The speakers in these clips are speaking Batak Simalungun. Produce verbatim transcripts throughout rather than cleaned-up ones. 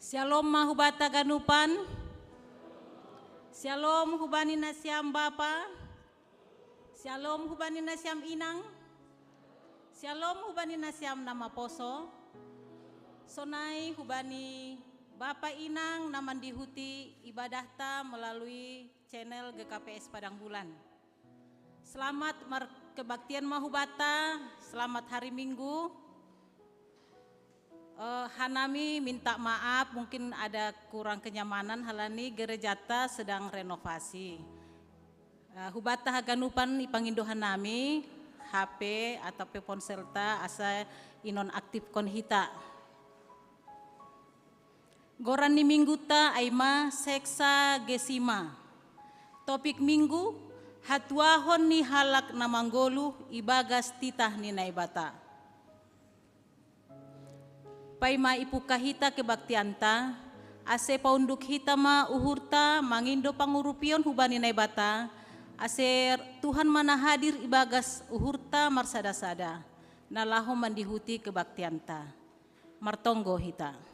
Syalom ma hubata ganupan. Syalom hubani nasiam bapa. Syalom hubani nasiam inang. Syalom hubani nasiam na maposo. Sonai hubani bapa inang na mandihuti ibadahta melalui channel G K P S Padang Bulan. Selamat mar-, kebaktian ma hubata, selamat hari Minggu. Eh, hanami minta maaf, mungkin ada kurang kenyamanan halani gerejata sedang renovasi. Eh, hubata haganupan ipangindo hanami, H P atau pe ponselta asa inonaktifkon hita. Goran ni mingguta ai ma Sexagesima. Topik minggu, hatuahon ni halak na manggoluh ibagas titah ni Naibata. Paima ipungkah hita kebaktianta, ase paunduk hita ma uhurta mangindo pangurupion hubani Naibata, ase Tuhan ma na hadir ibagas uhurta marsada-sada, na laho mandihuti kebaktianta. Martonggo hita.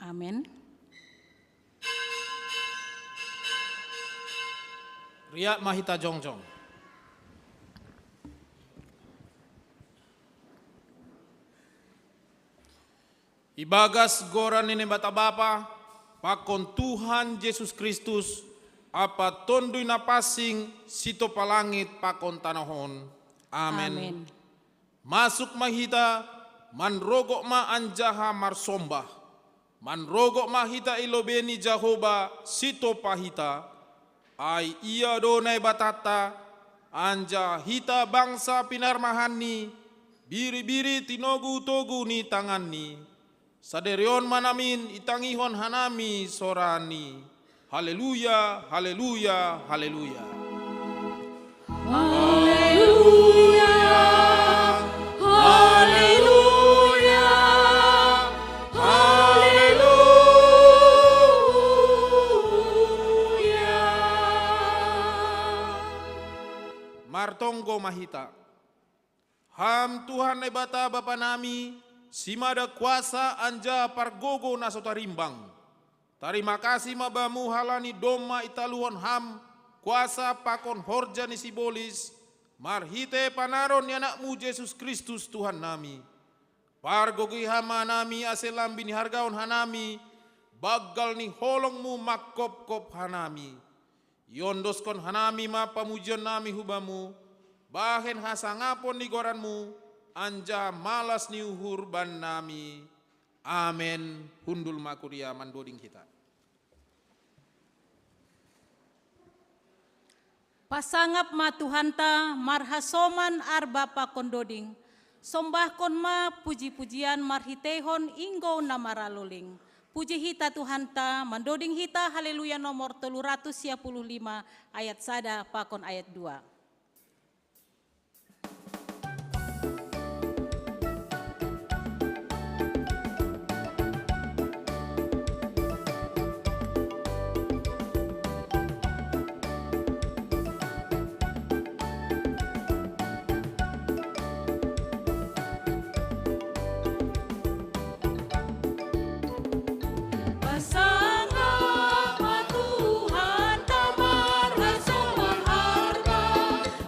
Amen. Riak ma hita jongjong. Ibagas goran ni Naibata Bapa, pakon Tuhan Jesus Kristus, ampa Tonduy Napansing, sitopa langit pakon tanoh on. Amen. Amen. Masuk ma hita, manrogop ma anjaha marsombah. Manrogop ma hita i lobei ni Jahowa, sitopa hita. Ai Ia do Naibatanta, anjaha hita bangsa pinarmahanni, biri-biri tinogu-togu ni tanganni. Sadari on ma namin itangihon hanami soranni. Haleluya, haleluya, haleluya. Haleluya, haleluya, haleluya. Martonggo ma hita. Ham Tuhan Naibata Bapa nami, simada kuasa anjaha pargogo na so tarimbang. Tarima kasih ma Bamu halani domma italuhon Ham kuasa pakon horja ni sibolis, marhitei panaron ni Anakmu Jesus Kristus Tuhan nami. Pargogoi Ham ma hanami ase lambin ihargahon hanami, banggal ni holongmu mangkopkop hanami. Iondoskon hanami ma pamujionnami hu Bamu, bahen hasangapon ni goranMu, anjaha malas ni uhur bannami. Amen. Hundul ma kuria mandoding hita. Pasangap ma Tuhanta marhasoman arba pakon doding, sombahkon ma puji-pujian marhiteihon inggou na maraloling. Puji hita Tuhanta, mandoding hita Haleluya nomor tolu ratus sia puluh lima ayat sada pakon ayat dua. Pasangap ma Tuhanta marhasoman arba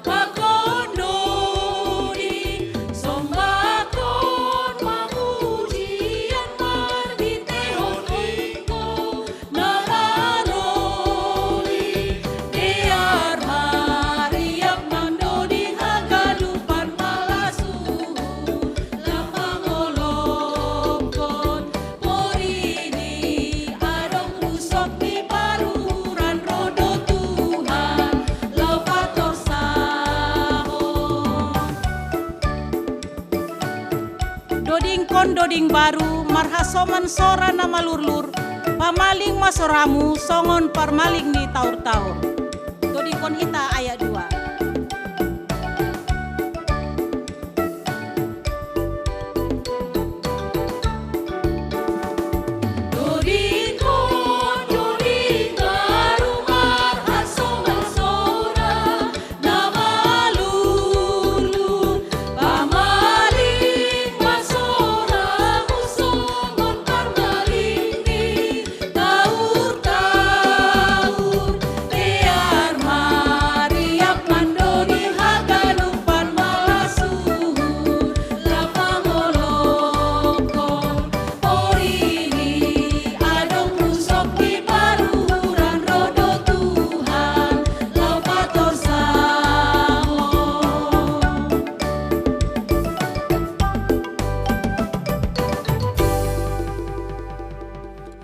pakon doding, sombahkon ma pujian marhiteihon inggou na maraloling. Dear mariap mandoding haganupan malas uhur, laho mangolopkon porini adong pusok ni paruhuran. Ro do Tuhan laho patorsahon. Dodingkon doding baru marhasoman sora na malurlur, pamaling ma soramu songon parmaling ni taur-taur. Dodingkon hita ayat dua. Dodingkon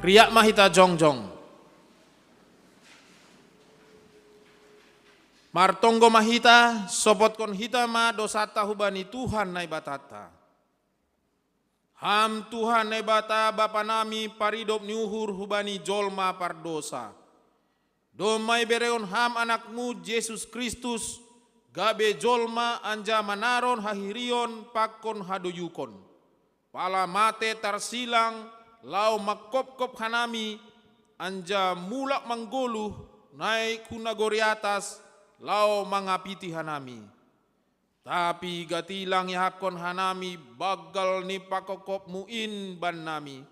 Riak ma hita jongjong. Martonggo ma hita, sopotkon hita ma dosanta hubani Tuhan Naibatanta. Ham Tuhan Naibata Bapa nami, paridop ni uhur hubani jolma pardosa. Domma iberehon Ham Anakmu Jesus Kristus, gabe jolma anjaha manaron hahirion pakon hadoyukon. Pala mate tarsilang laho mangkopkop hanami, anjaha mulak manggoluh naik hu nagori atas laho mangapiti hanami. Tapi gati lang iahapkon hanami banggal ni pakopkopmu in bannami.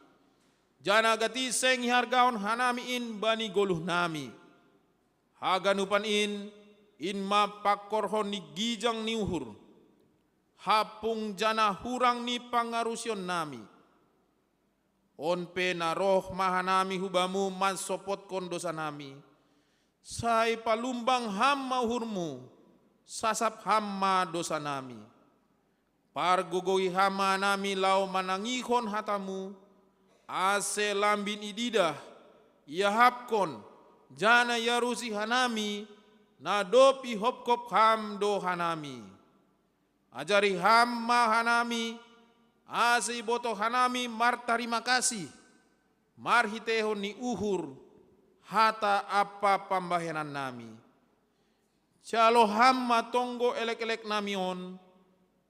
Janah gati seng ihargahon hanami in bani goluhnami. Haganupan in, in ma pangkorhon ni gijang ni uhur, hampung janah hurang ni pangarusionnami. On pe na roh ma hanami hu Bamu mansopotkon dosanami. Sai palumbang Ham ma uhurmu, sasap Ham ma dosanami. Pargogohi Ham ma hanami laho manangihon hatamu, ase lambin ididah, iahapkon, janah iarusi hanami, na dob ihopkop Ham do hanami. Ajari Ham ma hanami, ase ibotoh hanami martarima kasih, marhiteihon ni uhur, hata ampa pambahenannami. Jalo Ham ma tonggo elekeleknami on,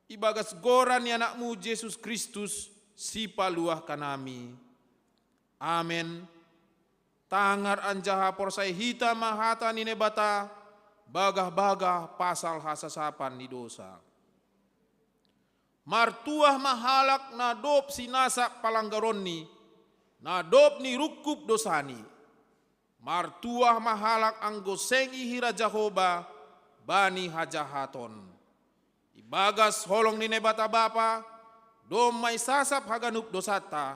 ibagas goran ni Anakmu Jesus Kristus, Sipaluah hanami. Amen. Tangar anjaha porsaya hita ma hata ni Naibata, bagah-bagah pasal hasasapan ni dosa. Martuah ma halak na dob sinasa palanggaronni, na dob nirungkub dosani. Martuah ma halak anggo seng ihira Jahowa bani hajahaton. Ibagas holong ni Naibata Bapa, domma isasap haganup dosanta,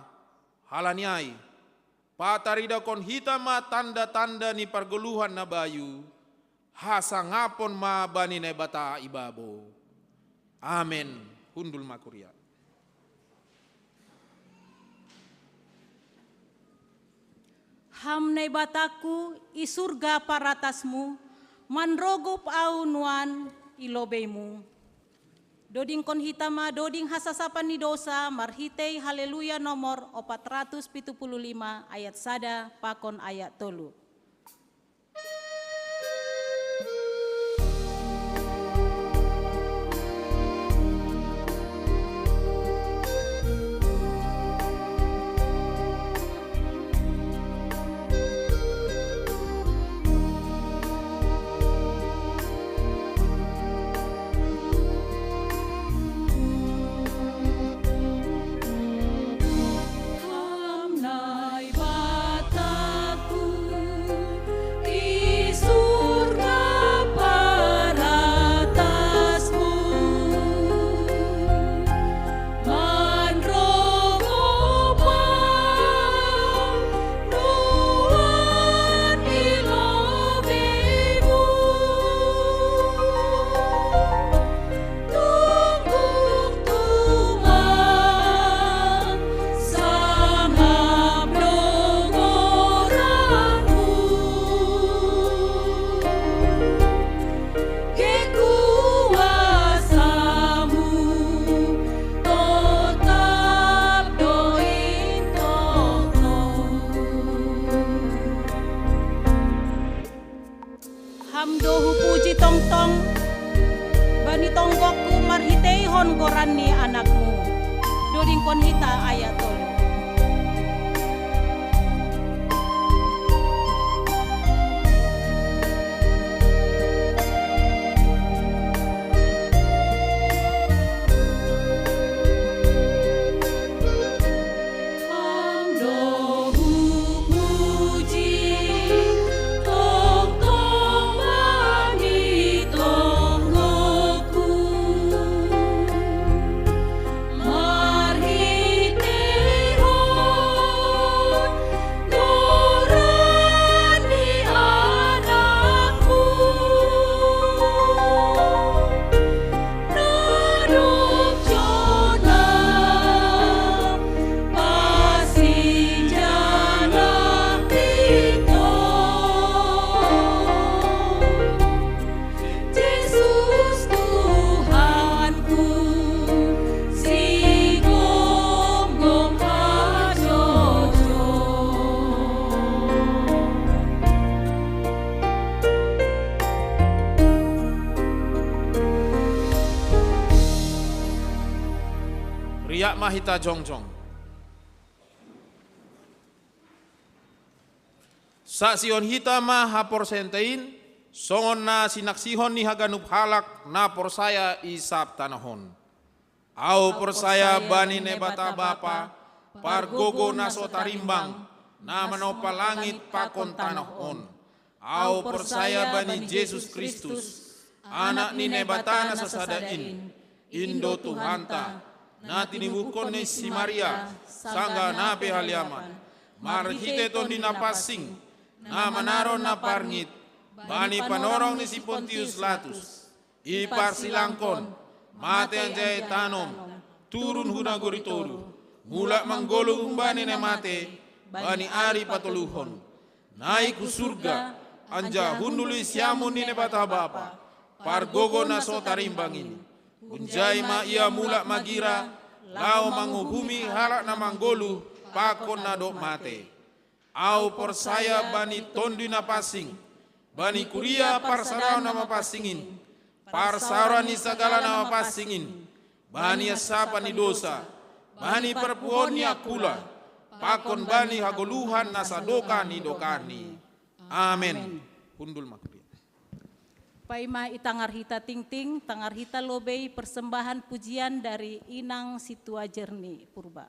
halani ai, pataridahon hita ma tanda-tanda ni pargoluhan na bayu, hasangapon ma bani Naibata ibabo. Amen. Hundul ma kuria. Ham Naibatangku, i surga paratasmu, manrogop ahu nuan i lobeimu. Dodingkon hita ma doding hasasapan ni dosa marhitei Haleluya nomor opat ratus pitu puluh lima ayat sada pakon ayat tolu. Ham do hupuji tongtong bani tonggongku marhiteihon goran ni Anakmu. Dodingkon hita ayat tolu. Ma hita jongjong. Saksihon hita ma haporsayaanta in, songon na sinaksihon ni haganup halak na porsaya i sab tanoh on. Ahu porsaya bani Naibata Bapa, pargogo na so tarimbang, na manompa langit pakon tanoh on. Ahu porsaya bani Jesus Kristus, Anak ni Naibata na sasada in, in do Tuhanta, na tinibuhon ni si Maria, sanggah na pe haleaman, marhite Tondi Napansing, na manaron na parngit, bani panorong ni si Pontius Latus, iparsilangkon, mate anjaha itanom, turun hu nagori toruh, mulak manggoluh humbani na mate, bani ari patoluhon. Naik hu surga, anjaha hundul i siamun ni Naibata Bapa, pargogo na so tarimbang in. Hunjai ma Ia mulak magira, laho manguhumi halak na manggoluh pakon na dob mate. Ahu porsaya bani Tondi Napansing, bani kuria parsadaon na mapansing in, parsaoran ni sagala na mapansing in, bani hansapan ni dosa, bani parpuhoon ni angkula, pakon bani hagoluhan na sadokah ni dokahni. Amen. Hundul ma kuria. Paima itangar hita tingting, tangar hita lobei persembahan pujian dari Inang Situa Jerni Purba.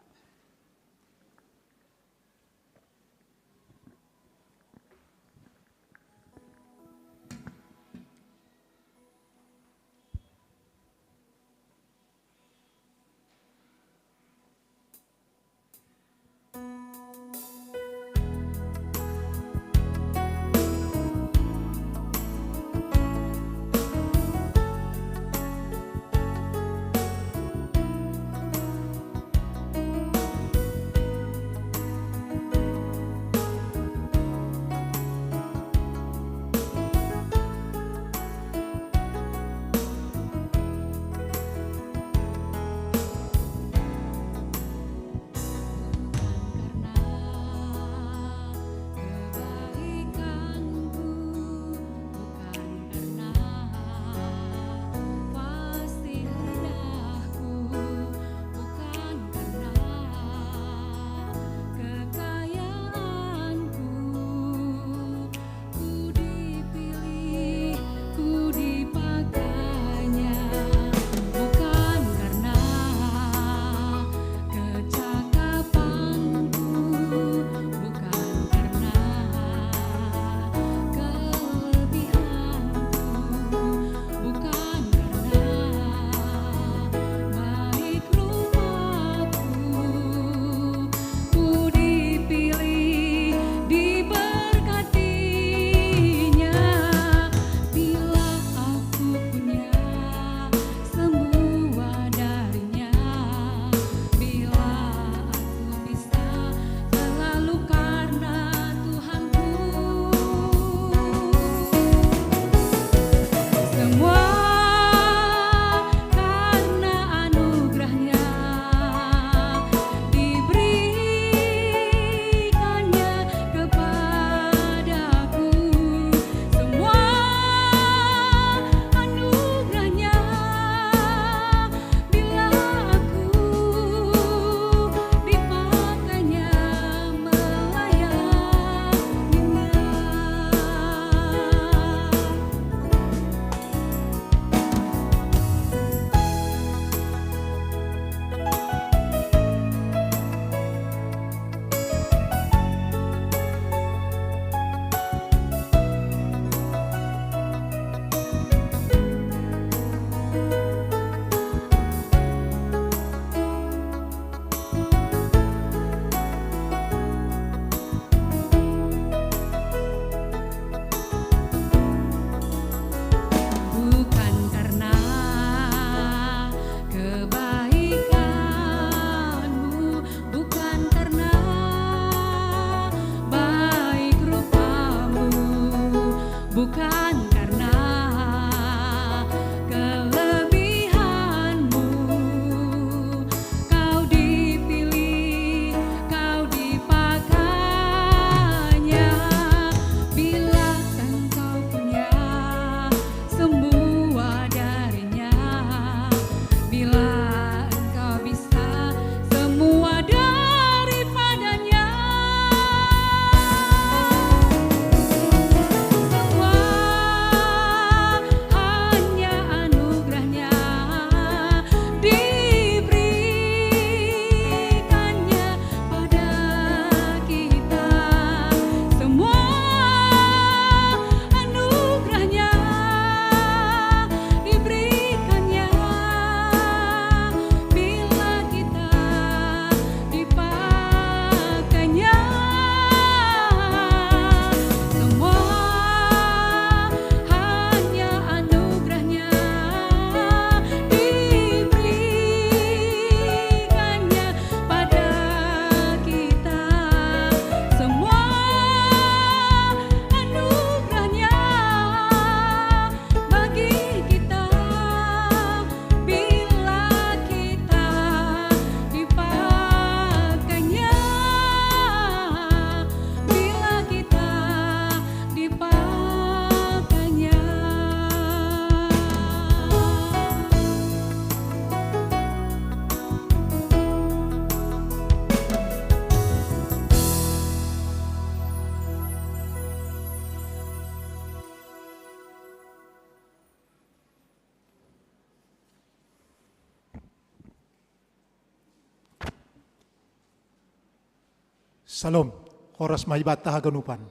Salam, horas ma hu ibanta haganupan.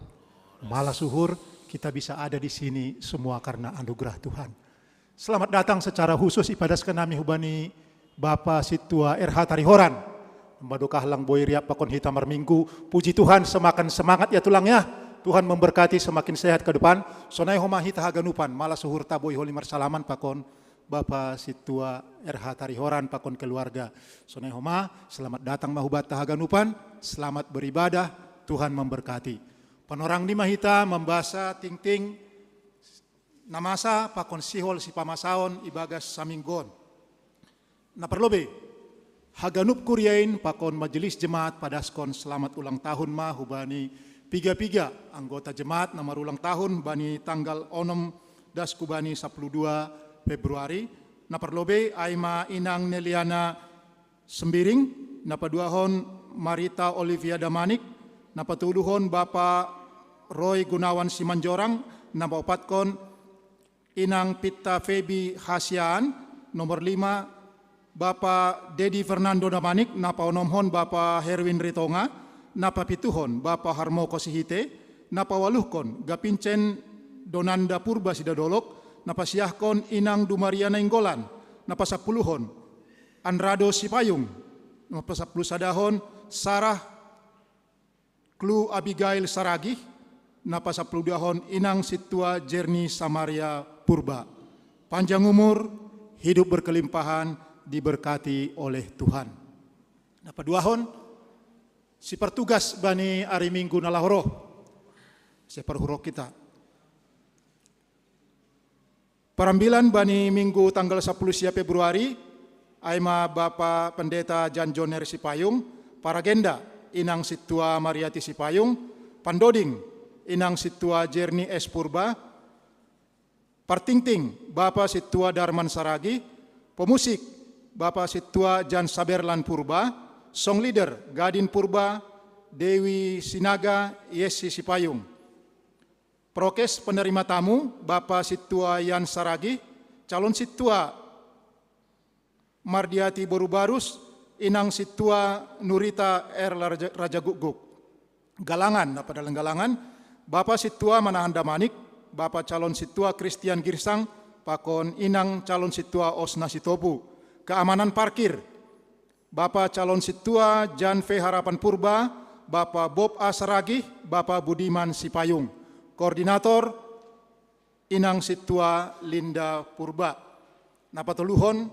Malas uhur kita bisa ada di sini semua karena anugerah Tuhan. Selamat datang secara khusus ipadaskan nami hubani Bapa Sintua R H Tarihoran. Mado kahlang boi riap pakon hita marminggu. Puji Tuhan, semakin semangat ya tulang ya. Tuhan memberkati, semakin sehat ke depan. Sonai homa hita haganupan, malas uhurta boi holi marsalaman pakon Bapa Sintua R H Tarihoran pakon keluarga. Sonai homa, selamat datang ma hubanta haganupan, selamat beribadah, Tuhan memberkati. Panorang ni ma hita mambasa tingting na masa pakon sihol sipamasaon ibagas saminggu on. Na parlobei, haganup kuria in pakon majelis jemaat padaskon selamat ulang tahun ma hubani piga-piga anggota jemaat na marulang tahun bani tanggal onom das hubani sapuluh dua Februari. Na parlobei ai ma inang Neliana Sembiring, na paduahon Marita Olivia Damanik, na patoluhon Bapa Roy Gunawan Simanjorang, na paopatkon inang Pitta Febi Hasian, nomor lima Bapa Dedi Fernando Damanik, na paonomhon Bapa Herwin Ritonga, na papituhon Bapa Harmoko Sihite, na paualuhkon Gapincen Donanda Purba Sidadolok, na pasiahkon inang Dumaria Nainggolan, na pasappuluhon Anrado Sipayung, na pasapulusadahon Sarah Klu Abigail Saragih, na pasapuluduahon inang Sintua Jerni Samaria Purba. Panjang umur, hidup berkelimpahan, diberkati oleh Tuhan. Na paduahon, sipartugas bani ari Minggu na laho ro. Siparhurok kita. Parambilan bani Minggu tanggal sapuluh sia Februari, ai ma Bapa Pendeta Jan Joner Sipayung, paragenda inang Sintua Mariati Sipayung, pandoding inang Sintua Jerni S Purba, partingting Bapa Sintua Darman Saragi, pemusik Bapa Sintua Jan Saberlan Purba, song leader Gadin Purba, Dewi Sinaga, Yesi Sipayung. Prokes penerima tamu, Bapa Sintua Yan Saragi, calon Sintua Mardiati Borubarus, inang Sintua Nurita R Raja, Raja Guguk. Galangan, apa dalam galangan, Bapa Sintua Manahan Damanik, Bapa calon Sintua Christian Girsang, pakon inang calon Sintua Osna Sitopu. Keamanan parkir, Bapa calon Sintua Jan V Harapan Purba, Bapa Bob A Saragih, Bapa Budiman Sipayung. Koordinator, inang Sintua Linda Purba. Na patoluhon,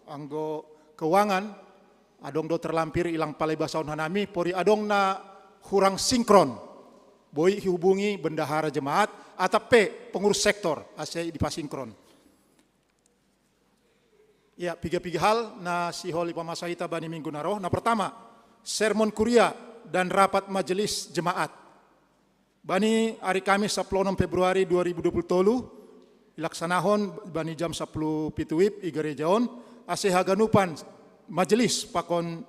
anggo keuangan, adong do terlampir ilang palebasaon hanami, pori adong na hurang sinkron. Boi hubungi bendahara jemaat, atap pe pengurus sektor, ase dipasinkron. Ya, piga-piga hal na sihol ipamasa hita bani minggu na ro. Na pertama, sermon kuria dan rapat majelis jemaat. Bani ari Kamis sapuluh onom Februari dua ribu dua puluh tolu, ilaksanahon bani jam sapuluh pitu wib i gereja on, ase haganupan majelis pakon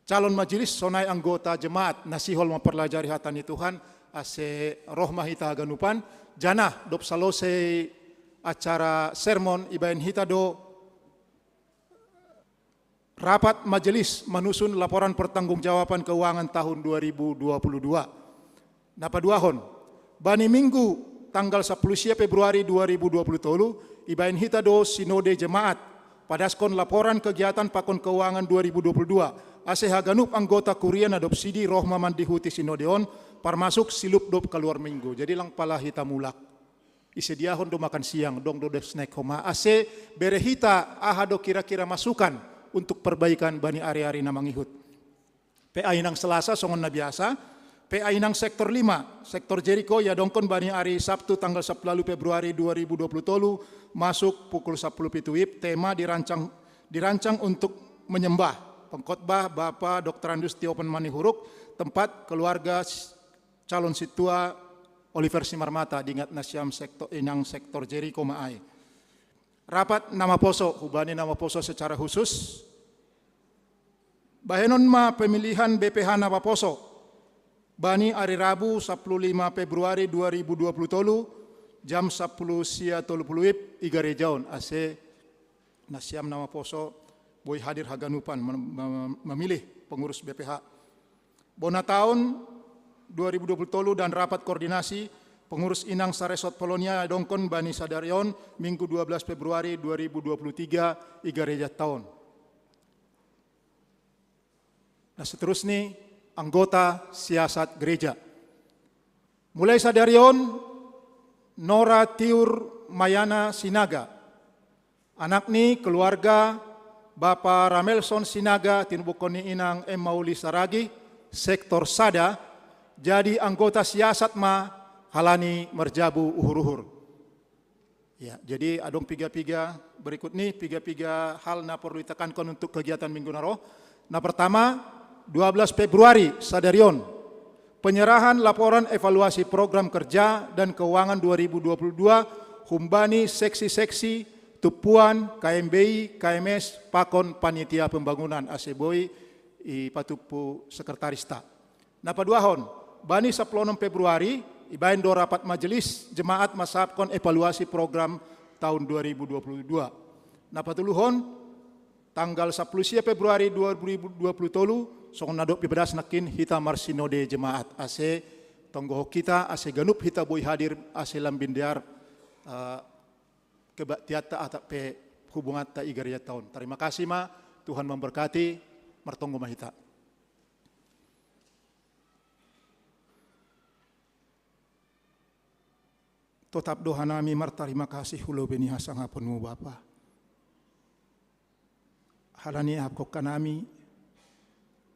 calon majelis sonai anggota jemaat na sihol mamparlajari hata ni Tuhan, ase roh ma hita haganupan, janah dob salosei acara sermon ibaen hita do rapat majelis manusun laporan pertanggungjawaban keuangan tahun dua ribu dua puluh dua. Na paduahon, bani minggu tanggal sapuluh sia Februari dua ribu dua puluh tolu, ibaen hita do sinode jemaat, padaskon laporan kegiatan pakon keuangan dua ribu dua puluh dua, ase haganup anggota kuria na dob sidi roh ma mandihuti sinode on, parmasuk silupdop kaluar minggu. Jadi lang pala hita mulak. Isediahon do makan siang, dong do snack homa, ase bere hita aha do kira-kira masukan untuk perbaikan bani ari-ari na mangihut. P A inang Selasa songon na biasa, P A inang sektor lima, sektor Jeriko, iadongkon bani ari Sabtu tanggal sapuluh Februari dua ribu dua puluh tolu, masuk pukul sapuluh pitu wib, tema dirancang, dirancang untuk menyembah. Pengkhotbah Bapa Doktor Andus Tiopan Manihuruk, tempat keluarga calon sintua Oliver Simarmata, diingat nasiam sektor, inang sektor Jeriko ma ai. Rapat na maposo, hubani na maposo secara khusus. Bahenon ma pemilihan B P H na maposo. Bani ari Rabu sapuluh lima Februari dua ribu dua puluh tolu, jam sapuluh sia tolu puluh wib i gareja on, ase nasiam na maposo boi hadir haganupan mem-, mem-, memilih pengurus B P H. Bona taon dua ribu dua puluh tolu dan rapat koordinasi pengurus inang saresort Polonia dongkon bani sadarion Minggu dua belas Februari dua ribu dua puluh tiga i gareja taon. Nah, seterusnya anggota siasat gereja. Mulai sadarion Nora Tiur Mayana Sinaga. Anak ni keluarga Bapa Ramelson Sinaga, tinubukon ni inang Emmauli Saragi, sektor sada, jadi anggota siasat ma halani merjabu uhur-uhur. Ya, jadi adong piga-piga berikut ni, piga-piga hal na perlu ditekankon untuk kegiatan minggu naro. Nah, pertama, dua belas Februari sadarion, penyerahan laporan evaluasi program kerja dan keuangan dua ribu dua puluh dua humbani seksi-seksi, tupuan, K M B I, K M S, pakon panitia pembangunan, ase boi i patupu sekretarista. Na paduahon, bani sapuluh onom Februari, ibaen do rapat majelis jemaat masapkon evaluasi program tahun dua ribu dua puluh dua. Na patoluhon, tanggal sapuluh sia Februari dua ribu dua puluh tolu, songon na dob ibadas nangkin hita marsinode jemaat, ase tonggohon hita, ase ganup hita boi hadir, ase lambin dear, eh, kebaktianta atap pe hubunganta i gareja taon. Terima kasih ma, Tuhan memberkati, martonggo ma hita. Totap do hanami martarima kasih hu lobei ni hasangaponmu Bapa. Halani ahapkon hanami,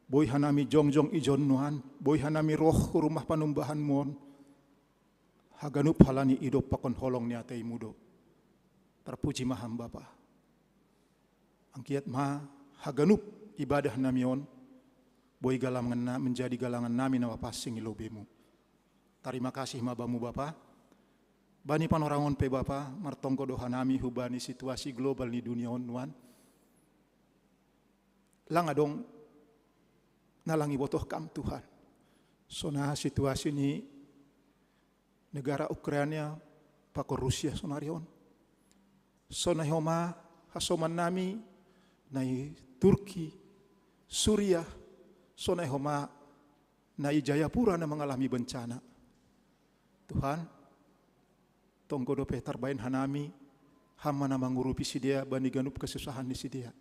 boi hanami jongjong ijon nuan, boi hanami roh hu rumah panumbahanmu on, haganup halani idop pakon holong ni ateimu do. Terpuji ma Ham Bapa. Anggiat ma haganup ibadah nami on, boi galangan na, menjadi galangan nami na mapansing i lobeimu. Tarima kasih ma Bamu Bapa. Bani panorangon pe Bapa, martonggo do hanami hubani situasi global ni dunia on nuan. Lang adong na lang ibotoh Kam Tuhan. Sonai situasi ni negara Ukraina pakon Rusia sonari on. Sonai homa hasoman nami na i Turki, Suria, sonai homa na i Jayapura na mangalami bencana. Tuhan, tonggo dope tarbaen hanami, Ham ma na mangurupi sidea bani ganup kesusahan ni sidea.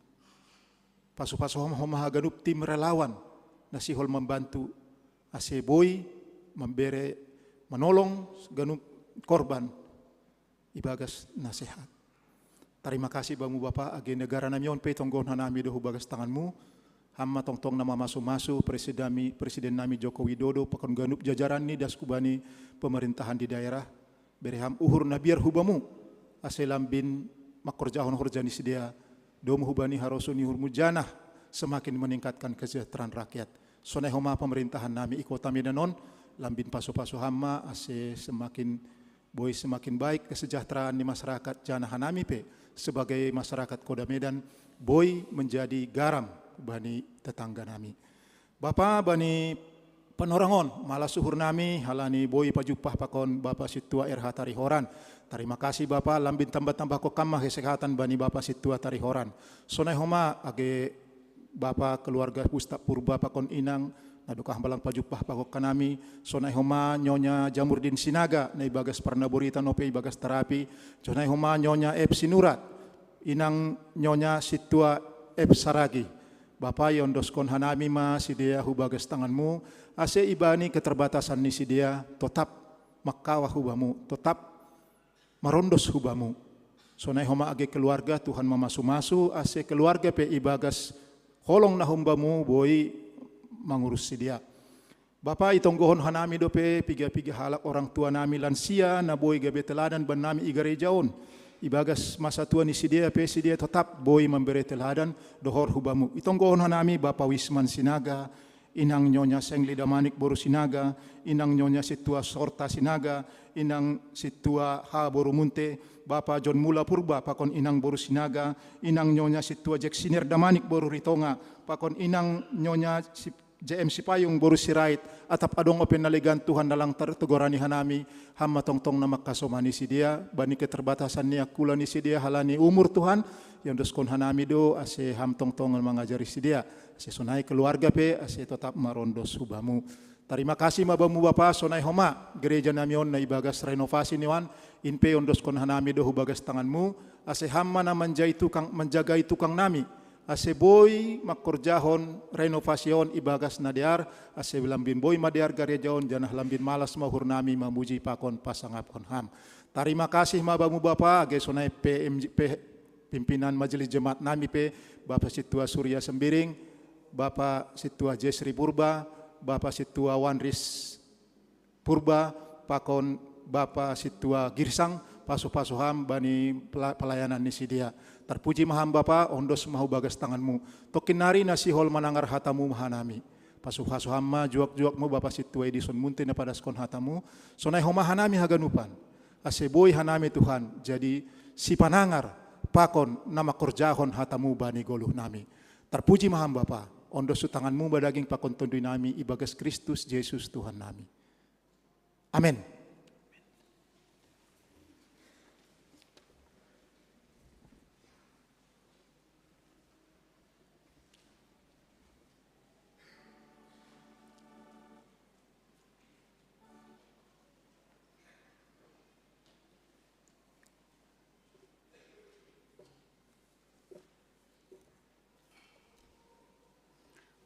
Pasu-pasu Ham homa haganup tim relawan na sihol membantu, ase boi mambere, manolong ganup korban ibagas na sehat. Tarima kasih Bamu Bapa, age negara nami on pe tonggohon hanami do hubagas tanganmu. Ham ma tongtong na mamasu-masu presiden nami, presiden nami Joko Widodo pakon ganup jajaran ni das hubani pemerintahan di daerah. Bere Ham uhur na biar hu Bamu, ase lambin mangkorjahon horja ni sidea, domu hubani harosuh ni uhurmu janah semakin meningkatkan kesejahteraan rakyat. Sonai homa pemerintahan nami i kota Medan on, lambin pasu-pasu Ham ma ase semakin boi semakin baik kesejahteraan ni masyarakat, janah hanami pe sebagai masyarakat kota Medan boi menjadi garam bani tetangga nami. Bapa, bani panorangon, malas uhur nami halani boi pajumpah pakon Bapa Sintua R H Tarihoran. Tarima kasih Bapa, lambin tambah-tambahkon Kam ma kesehatan bani Bapa Sintua Tarihoran. Sonai homa age Bapa keluarga Busta Purba pakon inang, na dukah balang pajumpah pakon hanami, sonai homa Nyonya Jamurdin Sinaga, na ibagas Parnaborita nope ibagas terapi, sonai homa Nyonya F Sinurat, inang Nyonya Sintua F Saragi. Bapa, iondoskon hanami ma sidea hubagas tanganmu, ase ibani keterbatasan ni sidea totap mangkawa hu Bamu, totap marondos hu Bamu. Sonai homa age keluarga, Tuhan mamasu-masu, ase keluarga pe ibagas holong na hum Bamu boi mangurus sidea. Bapa, itonggohon hanami dope piga-piga halak orang tua nami lansia na boi gabe teladan bannami i gareja on. Ibagas masa tua ni sidea pe sidea totap boi mambere teladan dohor hu Bamu. Itonggohon hanami Bapa Wisman Sinaga, inang Nyonya Sengli Damanik boru Sinaga, inang Nyonya Sintua Sorta Sinaga, inang Sintua H boru Munte, Bapa John Mula Purba pakon inang boru Sinaga, inang Nyonya Sintua Jeksiner Damanik boru Ritonga, pakon inang Nyonya Sip-, J M Sipayung boru Sirait, atap adong ope nalegan Tuhan na lang tar-, togorani hanami, Ham ma tongtong na mangkasomani sidea, bani keterbatasan ni angkula ni sidea halani umur Tuhan, iondoskon hanami do, ase Ham tongtong mangajari sidea, ase sonai keluarga pe, ase totap marondos hu Bamu. Tarima kasih ma Bamu Bapa, sonai homa, gereja nami on na ibagas renovasi ni on, in pe ondoskon hanami do hu bagas tanganMu, ase Ham ma na manjai tukang, manjagai tukang nami, ase boi mangkorjahon renovasi on ibagas na dear, ase lambin boi ma dear gareja on, janah lambin malas ma uhur nami mamuji pakon pasangapkon Ham. Tarima kasih ma Bamu Bapa, age sonai P M J, P-, pimpinan majelis jemaat nami pe, Bapa Sintua Surya Sembiring, Bapa Sintua Jesri Purba, Bapa Sintua Wanris Purba, pakon Bapa Sintua Girsang, pasu-pasu Ham bani pela-, pelayanan ni sidea. Tarpuji ma Ham Bapa, ondos ma hu bagas tanganMu. Tongkin nari na sihol manangar hataMu ma hanami. Pasu-pasu Ham ma juak-juakMu Bapa Sintua Edison Munte na padaskon hataMu. Sonai homa hanami haganupan. Ase boi hanami Tuhan, jadi sipanangar, pakon na mangkorjahon hataMu bani goluh nami. Tarpuji ma Ham Bapa, ondos hu tanganMu ma daging pakon tonduy nami ibagas Kristus Jesus Tuhan nami. Amen.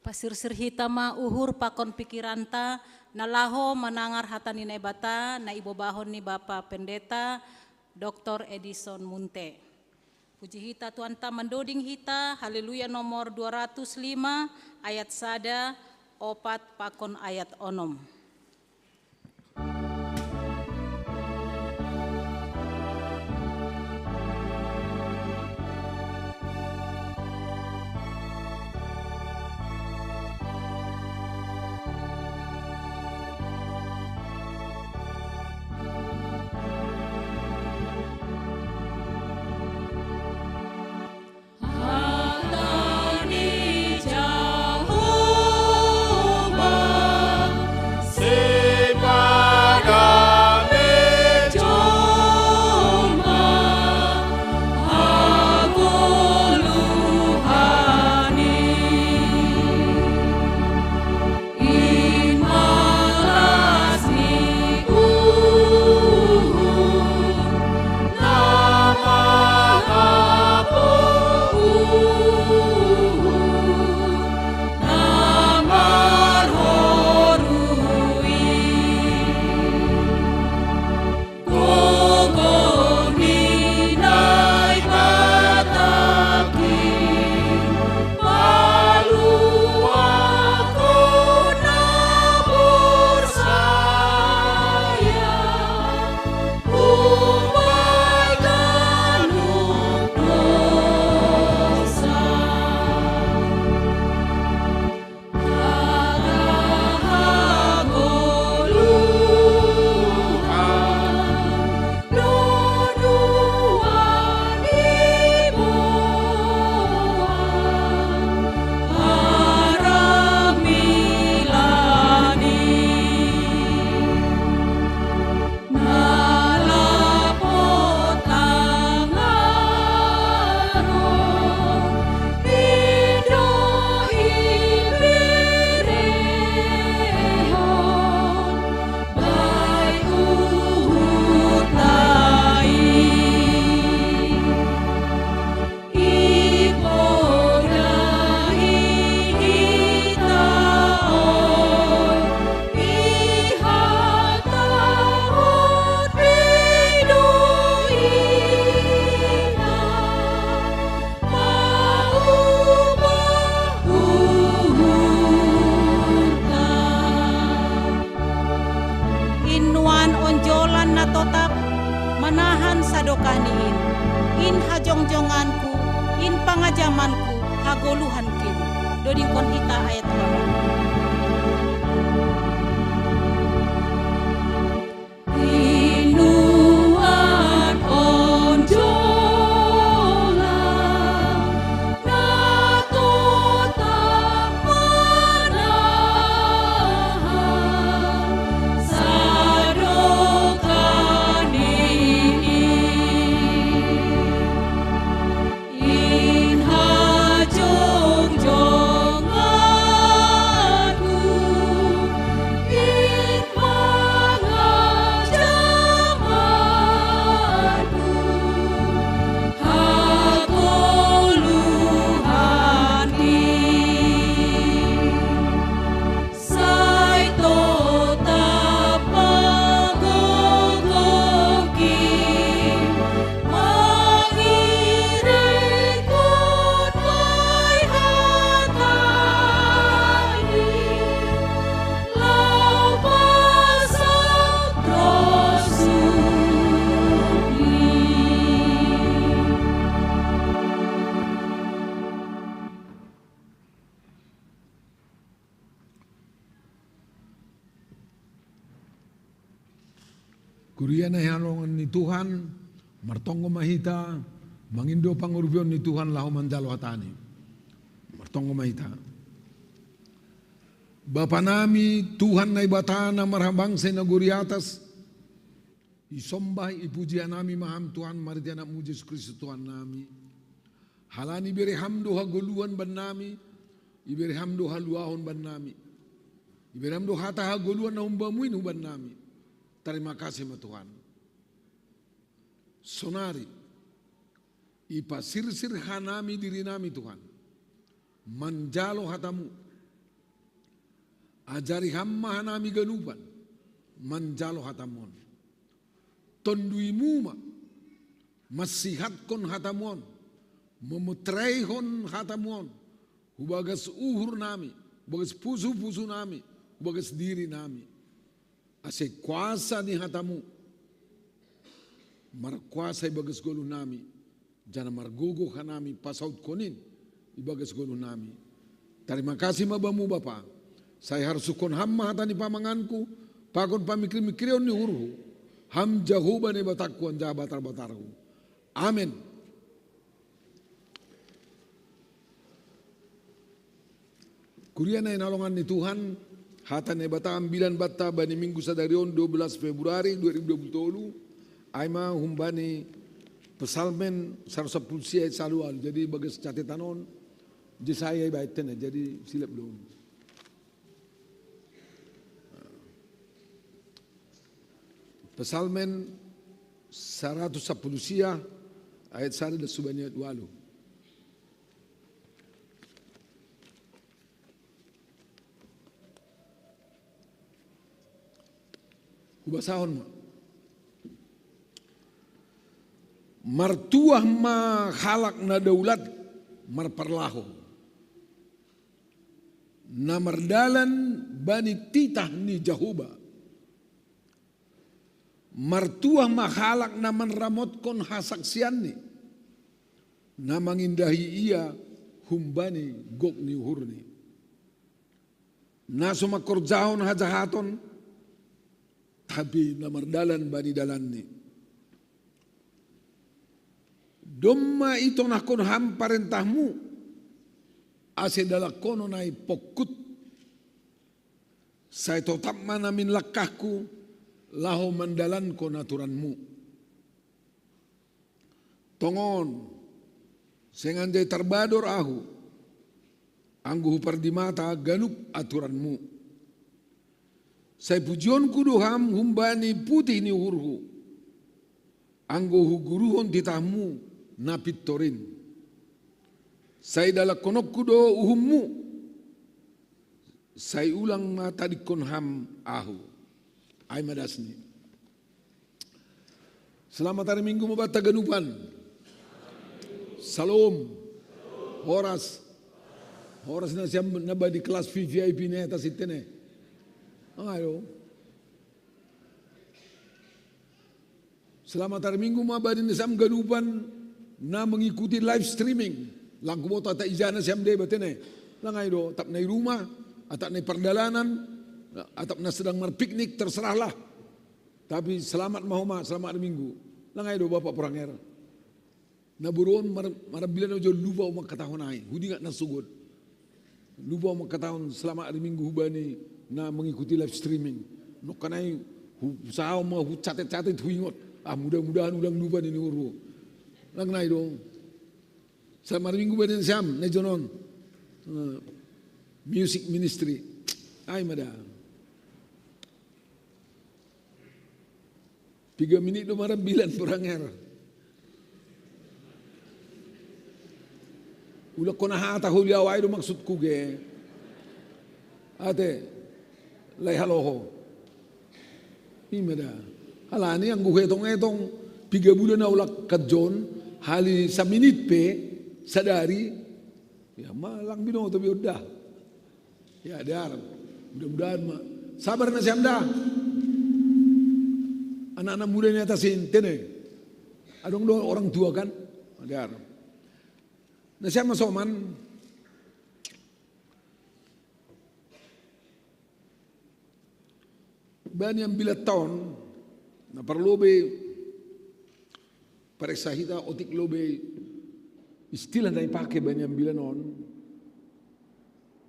Pasirsir hita ma uhur pakon pikiranta, na laho manangar hata ni Naibata, na ibobahon ni Bapa Pendeta, Doktor Edison Munte. Puji hita Tuhanta mandoding hita, Haleluya nomor dua ratus lima, ayat sada, opat pakon ayat onom. In nuan onjolan na totap manahan sadokah ni in, in hajongjonganku, in pangajamanku, hagoluhankin. Dodingkon hita ayat onom. In nuan onjolan na totap manahan Kuria na hinalongan ni Tuhan, martonggo ma hita, mangindo pangurupion ni Tuhan laho manjalo hatani. Martonggo ma hita. Bapa nami, Tuhan Naibata na marhabangsa i nagori atas, isombah ipuji hanami ma Ham Tuhan, marhite AnakMu Jesus Kristus Tuhan nami. Halani ibere Ham do hagoluhan bannami, ibere Ham do haluahon bannami. Ibere Ham do hata hagoluhan na humbamu in hubannami. Tarima kasih ma Tuhan. Sonari, ipasirsir hanami dirinami Tuhan. Manjalo hatamu. Ajari Ham ma hanami ganupan. Manjalo hatamu on. Tonduimu ma. Masihatkon hatamu on. Memetraihon hatamu on. Hubagas uhur nami. Hubagas pusu-pusu nami. Hubagas diri nami. Ase kuasa ni hatamu. Markuasa ibagas goluh nami. Janah margogoh hanami pasautkon in ibagas goluh nami. Tarima kasih ma Bamu Bapa. Sai harsuhkon Ham ma hata ni pamanganku, pakon pamikir-mikirion ni uhurhu. Ham Jahowa Naibatangku anjaha Batar-batarhu. Amen. Kuria na hinalongan ni Tuhan, hata Naibata ambilan banta bani minggu sadari on dua belas Februari dua ribu dua puluh tolu, ai ma humbani Psalmen saratus sampulu sia ayat salu alu. Jadi bagas catetan on, Jesaya ibahen tene, jadi silap do. Psalmen saratus sampulu sia ayat sada das subani ayat walu. Hubasahon ma. Martuah ma halak na daulat marparlaho, na mardalan bani titah ni Jahowa. Martuah ma halak na manramotkon hasaksianni, na mangindahi ia humbani gok ni uhurni. Na so mangkorjahon hajahaton, tapi na mardalan bani dalanni. Domma itonahkon Ham parentahmu, ase dalangkonon ai pongkut. Sai totap ma namin langkahku laho mandalankon aturanmu. Tongon, seng anjai tarbador ahu, anggo hupardimata ganup aturanmu. Sai pujionku do Ham humbani putih ni uhurhu, anggo huguruhon titahmu na pintor in. Sai dalangkononku do uhummu, sai ulang ma tadingkon Ham ahu. Ai ma dasni. Selamat hari Minggu ma banta ganupan. Salom. Horas. Horas nasiam na bani kelas V V I P na i atas i tene. Ayo. Selamat hari Minggu ma bani nasiam ganupan na mengikuti live streaming. Lang huboto atap ija nasiam deba tene. Lang ai do, atap na i rumah, atap na i pardalanan, atap na sedang marpiknik, terserahlah. Tapi selamat ma homa, selamat hari Minggu. Lang ai do Bapak Pranger. Na boru on mar-, marambilan ojo, lupa ahu mangkatahon ai. Hudingat na sogot. Lupa ahu mangkatahon selamat hari Minggu hubani na mengikuti live streaming. Nongkan ai hu-, husahahon ma hucatet-catet huingot. Ah, mudah-mudahan ulang lupa nini uhurhu. Lang nai do. Selamat hari Minggu bani nasiam na ijon on. Eh, music ministry. Ai ma da. Piga minit do marambilan Pranger. Ulak kona hata holi ahu ai do maksudku ge. Ate, lai haloho. I ma da. Halani anggo huetong-etong, piga bulan ahu lang kerja on, hali saminit pe sadari, ia ma lang binoto be on da. Ia dear. Mudah-mudahan ma. Sabar nasiam da. Anak-anak muda na i atas i tene. Adong do orang tua kan? Dear. Nasiam ma soman. Bani ambilanta on, Na parlu be pareksa hita otik lo be istilah na ipake bani ambilan on.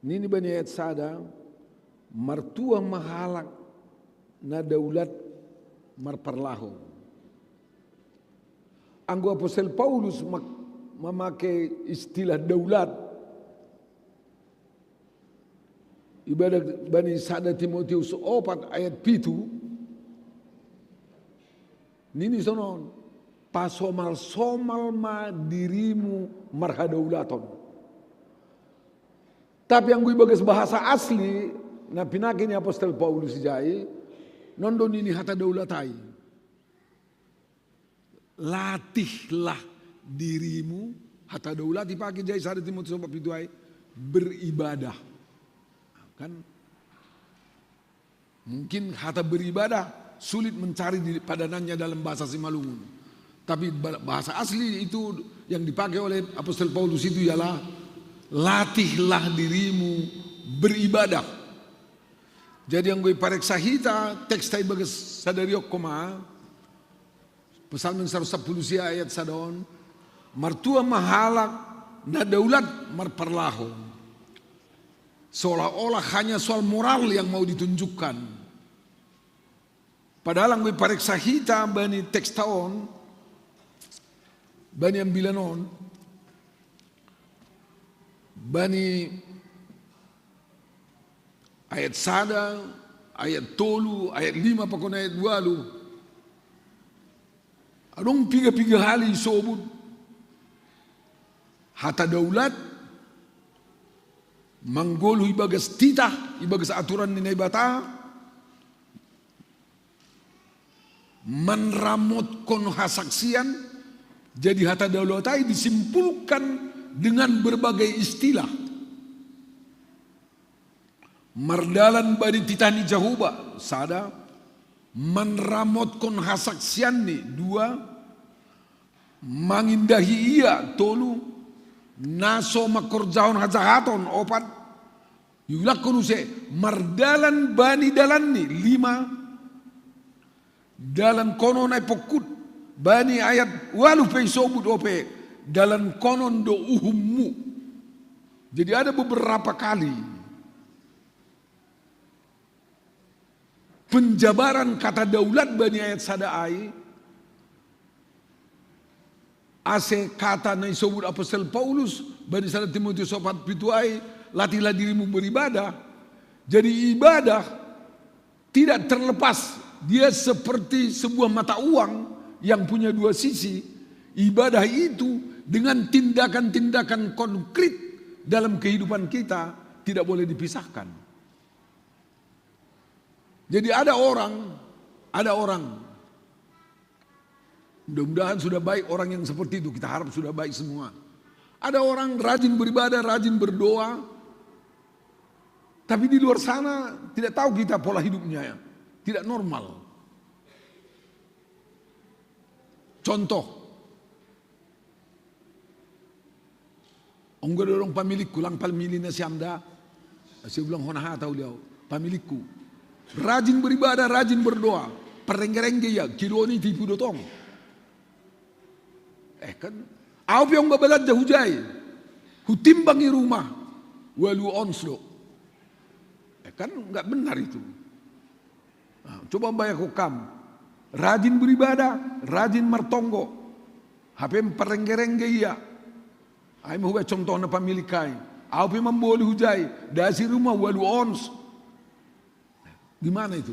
Nini bani ayat sada, martua ma halak na daulat marparlahou. Anggo apostel Paulus mak-, mamake istilah daulat, ibadah bani sada Timotius opat ayat pitu, nini sonon, pasomal-somal ma dirimu marhadaulaton. Tapi anggo ibagas bahasa asli na pinake ni apostel Paulus ijai, nondo nini hata daulat ai. Latihlah dirimu, hata daulat ipake ijai sada Timotius opat pitu ai, beribadah. Kan mungkin hata beribadah sulit mencari di padanannya dalam bahasa Simalungun. Tapi bahasa asli itu yang dipakai oleh apostel Paulus itu ialah latihlah dirimu beribadah. Jadi anggo ipareksa hita teks ta ibagas sadari on, koma, Psalmen saratus sapuluh sia ayat sada on, martua ma halak na daulat marparlahou. Seolah-olah hanya soal moral yang mau ditunjukkan. Padahal anggo ipareksa hita bani teks ta on, bani ambilan on, bani ayat sada, ayat tolu, ayat lima pakon ayat walu, adong piga-piga hali isobut hata daulat manggoluh ibagas titah, ibagas aturan ni Naibata, manramotkon hasaksian. Jadi hata daulat ai disimpulkan dengan berbagai istilah. Mardalan bani titah ni Jahowa, sada, manramotkon hasaksianni, dua, mangindahi ia, tolu, na so mangkorjahon hajahaton, opat, iulakkon use, mardalan bani dalanni, lima, dalankonon ai pongkut, bani ayat walu pe isobut ope, dalankonon do uhummu. Jadi ada beberapa kali penjabaran kata daulat bani ayat sada ai, ase kata na isobut apostel Paulus bani sada Timotius opat pitu ai, latihlah dirimu beribadah. Jadi ibadah tidak terlepas, dia seperti sebuah mata uang yang punya dua sisi. Ibadah itu dengan tindakan-tindakan konkret dalam kehidupan kita tidak boleh dipisahkan. Jadi ada orang, ada orang, mudah-mudahan sudah baik orang yang seperti itu, kita harap sudah baik semua. Ada orang rajin beribadah, rajin berdoa, tapi di luar sana tidak tahu kita pola hidupnya, ya. Tidak normal. Contoh, anggo adong pamilingku, lang pamili nasiam da, asa ulang hona hata uli au, pamilingku rajin beribadah, rajin berdoa, parengge-rengge ia, kilo ni tipu do tong. Eh kan, au pe anggo babalanja hujai, hutimbang i rumah, walu ons do. Eh kan, nggak benar itu. Nah, coba bayangkan kam, rajin beribadah, rajin martonggo, hape parengge-rengge ia. Ai ma hubaen contohna pamilingku ai. Au pe mamboli hujai, das i rumah walu ons. Gimana itu?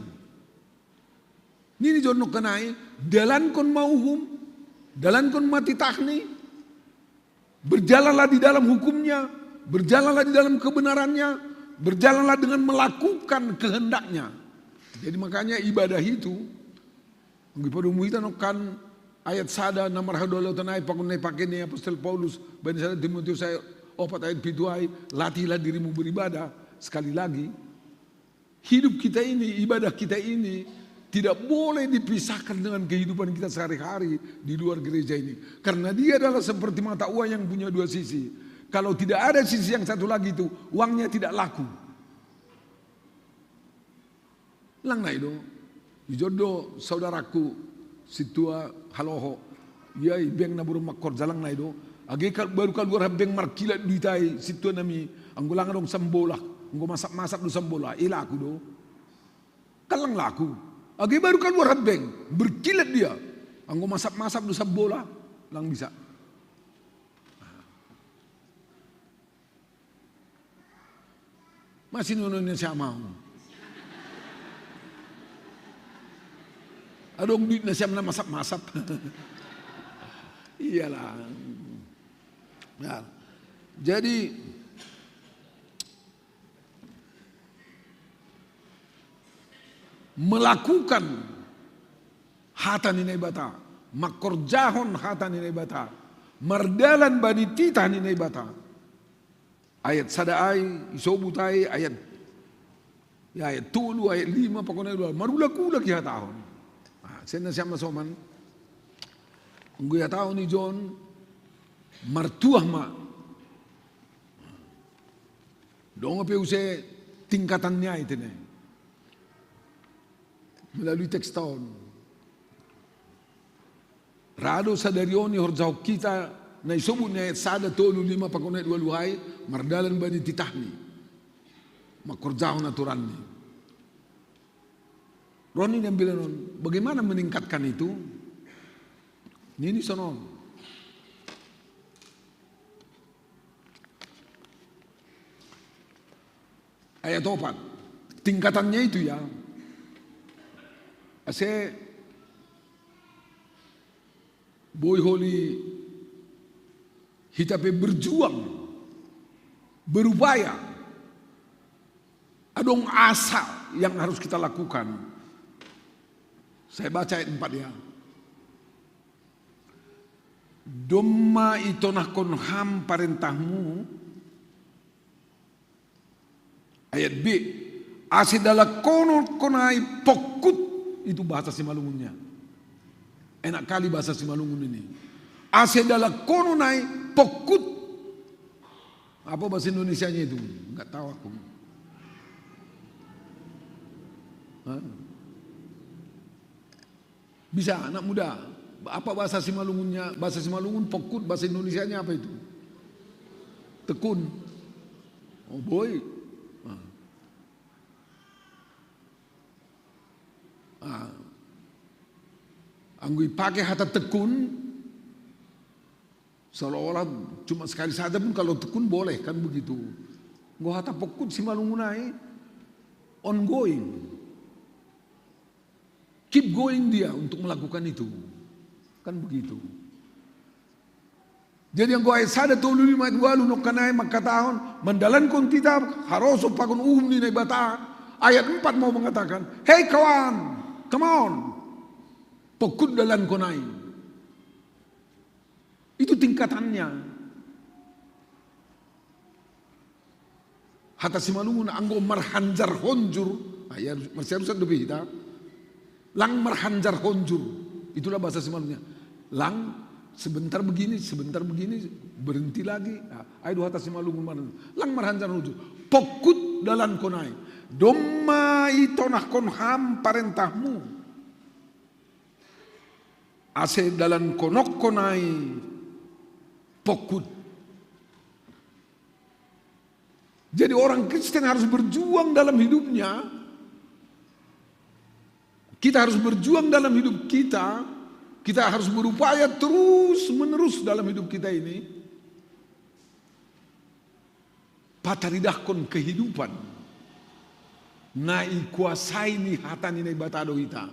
Nini jonok kanai, dalankon ma uhum, dalankon ma titahni, berjalanlah di dalam hukumnya, berjalanlah di dalam kebenarannya, berjalanlah dengan melakukan kehendaknya. Jadi makanya ibadah itu, anggo ipadomu hita nongkan ayat sada na marhadaulaton ai pakon na ipake ni apostel Paulus bani sada Timotius ai opat ayat pitu ai, latihlah dirimu beribadah. Sekali lagi, hidup kita ini, ibadah kita ini tidak boleh dipisahkan dengan kehidupan kita sehari-hari di luar gereja ini. Karena dia adalah seperti mata uang yang punya dua sisi. Kalau tidak ada sisi yang satu lagi itu, uangnya tidak laku. Lang nai do. Ijon do saudaraku, sintua haloho. Ia i bank na burung makkorja lang nai do. Age kal-, baru kaluar ha bank markilat duit ai, sintua nami, anggo lang adong sambola, anggo masap-masap do sambola, i laku do. Kan lang laku. Age baru kaluar ha bank, berkilat dia. Anggo masap-masap do sambola, lang bisa. Masih nunun ni siapa mau? Adong duit na siam na masap-masap. Iyalah. Nah, jadi melakukan hata ni Naibata, mangkorjahon hata ni Naibata, mardalan bani titah ni Naibata. Ayat sada ai, isobut ai, ayat, ya, ayat tolu, ayat lima, pokokna dua, marulak-ulak ihatahon. Ah, sian na siam na soman. Anggo ihatahon ijon, martuah ma. Dong pe use tingkatannya itu ne. Melalui teks tahun. Ra do sadari on ihorjahon hita, na isobut ni ayat sada, tolu, lima, pakon ayat dua luhai, mardalan bani titahni. Mangkorjahon aturanni. Ro ni niambilan on, bagaimana meningkatkan itu? Nini sonon. Ayat opat. Tingkatannya itu ya. Ase boi holi hita pe berjuang, berupaya. Adong asa yang harus kita lakukan. Saya baca ayat empat ya. Domma itonahkon ham parentahmu, ayat B, ase dalangkonon ai pokkut, itu bahasa Simalungunnya. Enak kali bahasa Simalungun ini. Ase dalangkonon ai pokkut. Apa bahasa Indonesianya itu? Nggak tahu aku. Hah? Bisa, anak muda. Apa bahasa Simalungunnya? Bahasa Simalungun pokkut, bahasa Indonesianya apa itu? Tekun. Oh, boi. Ah. Ah. Anggo ipake hata tekun, seolah-olah cuma sekali saja pun kalau tekun boleh, kan begitu. Anggo hata pokkut Simalungun ai ongoing. Keep going dia untuk melakukan itu. Kan begitu. Jadi anggo ayat sada, tolu, lima, ayat walu nongkan ai mangkatahon, mandalankon hita haroso pakon uhum ni Naibata. Ayat empat mau mengatakan, "Hei kawan, come on. Pokkut dalankon ai." Itu tingkatannya. Hata Simalungun anggo marhanjar honjur, ah, ya, marsiarusan dope hita. Lang marhanjar honjur, itulah bahasa Simalungunnya. Lang sebentar begini, sebentar begini, berhenti lagi. Ah, ai do hata Simalungun mana? Lang marhanjar honjur. Pokkut dalankon ai. Domma itonahkon ham parentahmu. Ase dalankononhon ai pokkut. Jadi orang Kristen harus berjuang dalam hidupnya. Kita harus berjuang dalam hidup kita. Kita harus berupaya terus menerus dalam hidup kita ini. Pataridahkon kehidupan na ikuasai ni hata ni Naibata do hita.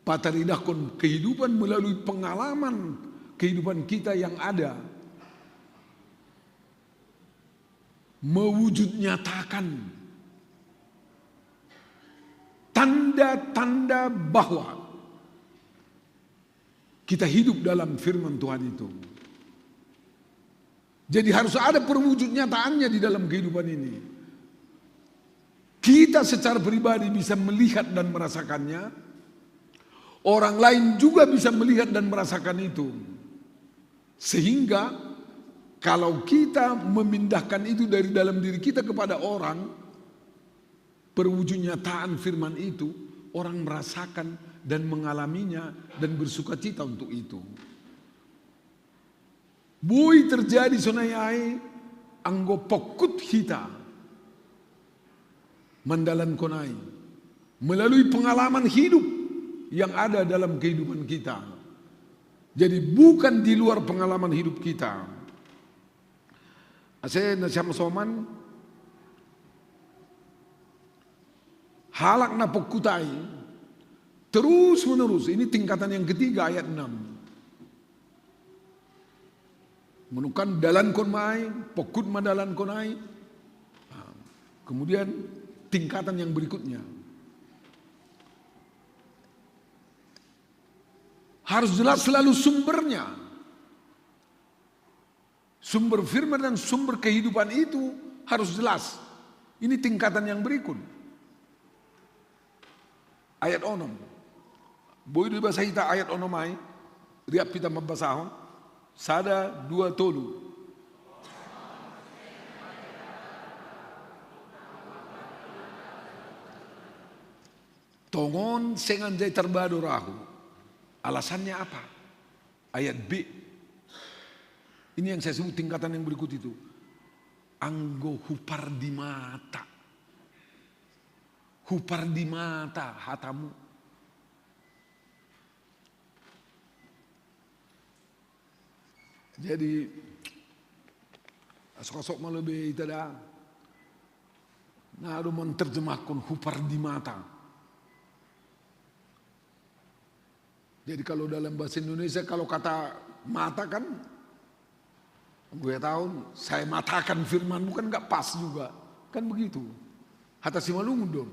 Pataridahkon kehidupan melalui pengalaman kehidupan kita yang ada. Mewujud nyatakan tanda-tanda bahwa kita hidup dalam firman Tuhan itu. Jadi harus ada perwujud nyataannya di dalam kehidupan ini. Kita secara pribadi bisa melihat dan merasakannya. Orang lain juga bisa melihat dan merasakan itu. Sehingga kalau kita memindahkan itu dari dalam diri kita kepada orang, perwujud nyataan firman itu, Orang merasakan dan mengalaminya dan bersukacita untuk itu. Boi terjadi sonai ai anggo pokkut hita mandalankon ai melalui pengalaman hidup yang ada dalam kehidupan kita. Jadi bukan di luar pengalaman hidup kita. Ase na siam soman, halak na pokkut ai terus menerus. Ini tingkatan yang ketiga, ayat enam. Menukan dalankon ma ai, pokkut ma dalankon ai. Nah, kemudian tingkatan yang berikutnya. Harus jelas selalu sumbernya. Sumber firman dan sumber kehidupan itu harus jelas. Ini tingkatan yang berikut. Ayat onom. Boi do ibasa hita ayat onom ai, riap hita mambasahon. Sada, dua, tolu. Tongon seng anjai tarbado rohahu. Alasannya apa? Ayat B. Ini yang saya sebut tingkatan yang berikut itu. Anggo hupardimata. Hupardimata hatamu. Jadi, asok-asok ma lebe ita da. Na do manterjemahkon hupardimata. Jadi kalau dalam bahasa Indonesia, kalau kata mata kan, gue tahu, saya matakan firmanmu kan nggak pas juga. Kan begitu. Hata Simalungun dong.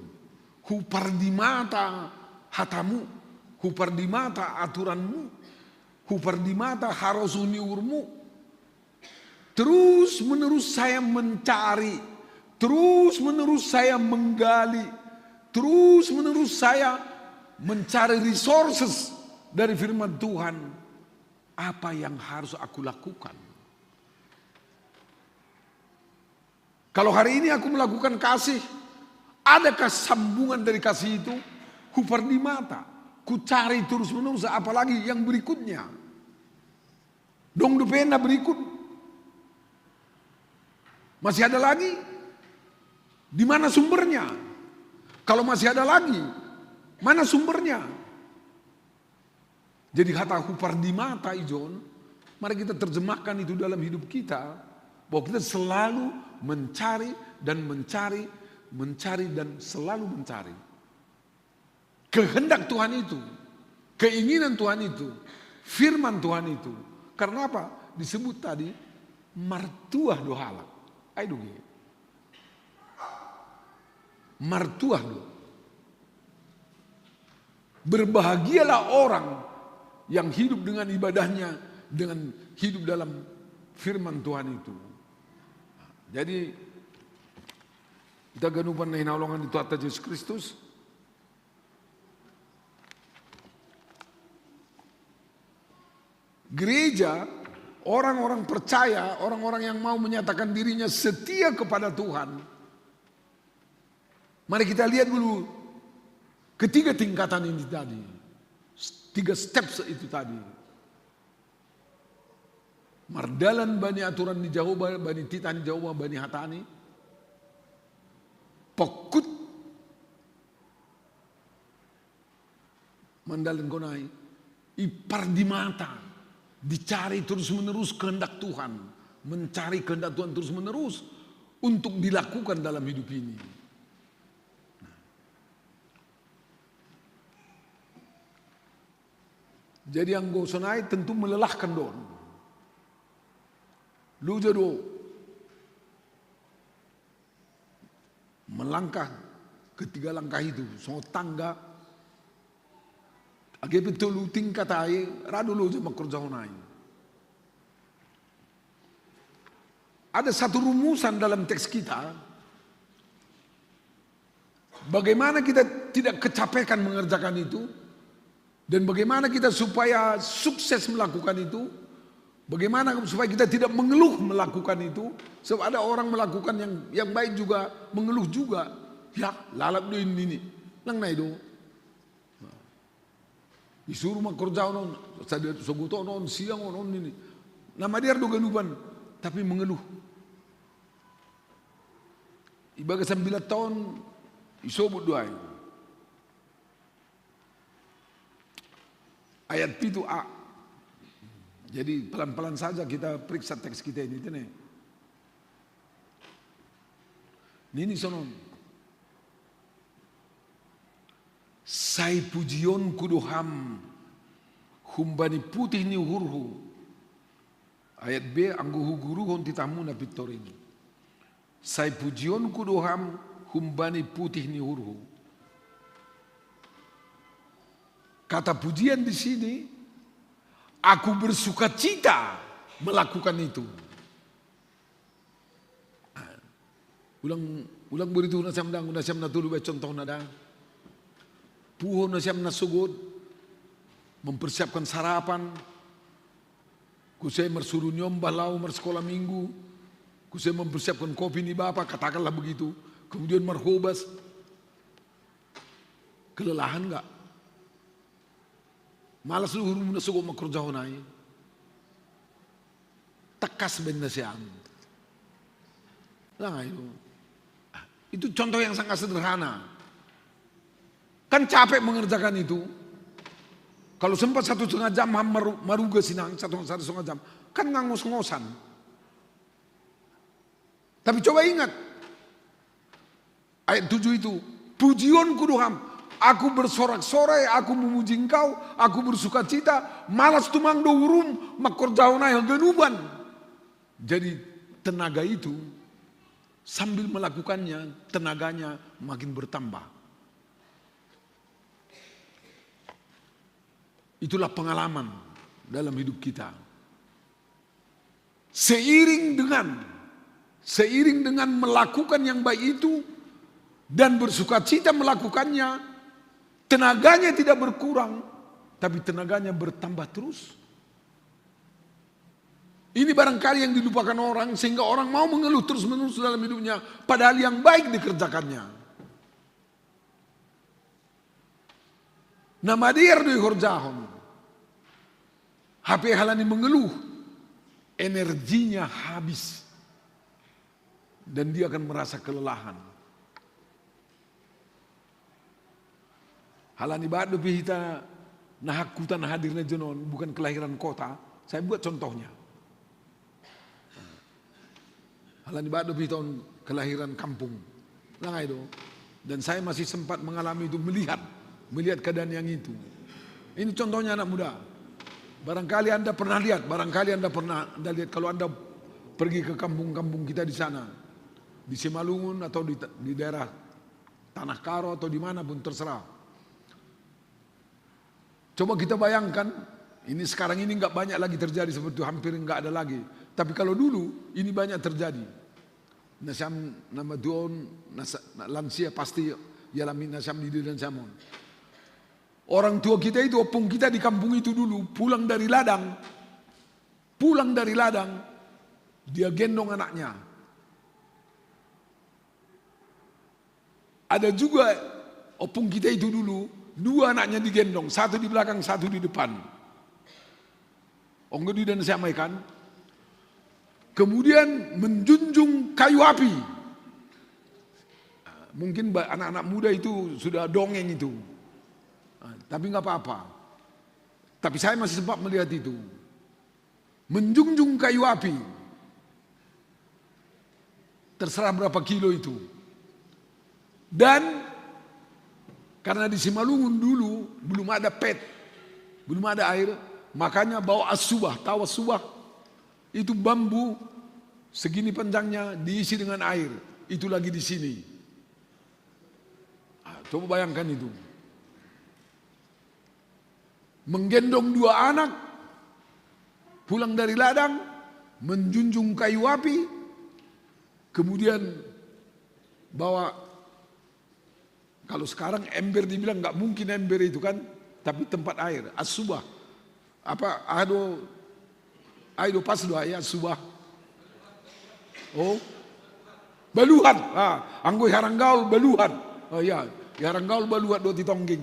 Hupardimata hatamu, hupardimata aturanmu, hupardimata harosuh ni uhurmu. Terus menerus saya mencari, terus menerus saya menggali, terus menerus saya mencari resources dari firman Tuhan. Apa yang harus aku lakukan? Kalau hari ini aku melakukan kasih, adakah sambungan dari kasih itu? Hupardimata, ku cari terus menerus, apalagi yang berikutnya. Dong dope na berikut. Masih ada lagi? Di mana sumbernya? Kalau masih ada lagi, mana sumbernya? Jadi hata hupardimata ijon, mari kita terjemahkan itu dalam hidup kita, bahwa kita selalu mencari dan mencari, mencari dan selalu mencari. Kehendak Tuhan itu, keinginan Tuhan itu, firman Tuhan itu. Karena apa? Disebut tadi martuah do halak. Ai do ge. Martuah do. Berbahagialah orang yang hidup dengan ibadahnya, dengan hidup dalam firman Tuhan itu. Jadi, kita ganupan na hinaholongan di Tuhanta Jesus Kristus. Gereja, orang-orang percaya, orang-orang yang mau menyatakan dirinya setia kepada Tuhan. Mari kita lihat dulu ketiga tingkatan ini tadi. Tiga steps itu tadi. Mardalan bani aturan ni Jahowa, bani titah ni Jahowa, bani hatani. Pokkut mandalankon ai, ipardimata, dicari terus menerus kehendak Tuhan, mencari kehendak Tuhan terus menerus untuk dilakukan dalam hidup ini. Jadi anggo sonai tentu melelahkan don. Loja do melangkah ketiga langkah itu, songon tangga. Age pe tolu tingkat ai, ra do loja mangkorjahon ai. Ada satu rumusan dalam teks kita, bagaimana kita tidak kecapekan mengerjakan itu, dan bagaimana kita supaya sukses melakukan itu, bagaimana supaya kita tidak mengeluh melakukan itu. Sebab ada orang melakukan yang yang baik juga, mengeluh juga. Ya, lalap do ini. Lang nai do. Isuru mangkorjahon on, sada sogot on, on siang on, on nini. Na madear do ganupan, tapi mengeluh. Ibagas sambilan taon, isobut do ai. Ayat pitu A. Jadi pelan-pelan saja kita periksa teks kita ini, tene. Nini sonon. Sai pujionku do Ham humbani putih ni uhurhu. Ayat B, anggo huguruhon titahmuna pintor ini. Sai pujionku do Ham humbani putih ni uhurhu. Kata pujian di sini, aku bersukacita melakukan itu. Ulang, ulang beritu nasiam dang, nasiam na tolu baen contohna da. Puho nasiam na sogot, mempersiapkan sarapan, kuse marsuru niombah laho marsekolah minggu, kuse mempersiapkan kopi ni bapa, katakanlah begitu, kemudian marhobas, kelelahan nggak? Malas do uhurmu na sogot mangkorjahon ai? Tangkas baen nasiam. Nah, itu. Itu contoh yang sangat sederhana. Kan capek mengerjakan itu. Kalau sempat satu setengah jam Ham maru-, maruga sinang, satu, satu setengah jam. Kan ngangos-ngosan. Tapi coba ingat, ayat tujuh itu, pujionku do Ham, aku bersorak-sorai, aku memuji Engkau, aku bersukacita, malas tumang do uhurmu mangkorjahon ai haganupan. Jadi tenaga itu, sambil melakukannya, tenaganya makin bertambah. Itulah pengalaman dalam hidup kita. Seiring dengan, seiring dengan melakukan yang baik itu dan bersukacita melakukannya, tenaganya tidak berkurang, tapi tenaganya bertambah terus. Ini barangkali yang dilupakan orang, sehingga orang mau mengeluh terus-menerus dalam hidupnya, padahal yang baik dikerjakannya. Na madear do ihorjahon. Hape halani mengeluh, energinya habis. Dan dia akan merasa kelelahan. Halani bahat dope hita na hangkutan hadir na jonon, bukan kelahiran kota. Saya buat contohnya. Halani bahat dope hita on kelahiran kampung. Nang ai do. Dan saya masih sempat mengalami itu, melihat, melihat keadaan yang itu. Ini contohnya anak muda. Barangkali Anda pernah lihat, barangkali Anda pernah Anda lihat kalau Anda pergi ke kampung-kampung kita di sana, di Simalungun atau di, di daerah Tanah Karo atau di mana pun terserah. Coba kita bayangkan, ini sekarang ini nggak banyak lagi terjadi seperti itu, hampir nggak ada lagi. Tapi kalau dulu, ini banyak terjadi. Nasiam na matua on, nasa-, na-, lansia pasti ialami nasiam di dia dan siam on. Orang tua kita itu, ompung kita di kampung itu dulu, pulang dari ladang, pulang dari ladang, dia gendong anaknya. Ada juga ompung kita itu dulu, dua anaknya digendong, satu di belakang, satu di depan. Onggo di dan siamai kan. Kemudian menjunjung kayu api. Mungkin ba-, anak-anak muda itu sudah dongeng itu. Ah, tapi nggak apa-apa. Tapi saya masih sempat melihat itu. Menjunjung kayu api. Terserah berapa kilo itu. Dan karena di Simalungun dulu belum ada pet, belum ada air, makanya bawa asubah. Tahu asubah? Itu bambu segini panjangnya diisi dengan air. Itu lagi di sini. Ah, coba bayangkan itu. Menggendong dua anak, pulang dari ladang, menjunjung kayu api, kemudian bawa, kalau sekarang ember dibilang nggak mungkin ember itu kan, tapi tempat air, asubah. Apa, ado, ai do pas do ai asubah. Oh, baluhan. Ah, anggo iharanggaol baluhan. Oh iya, iharanggaol baluhan do titongging.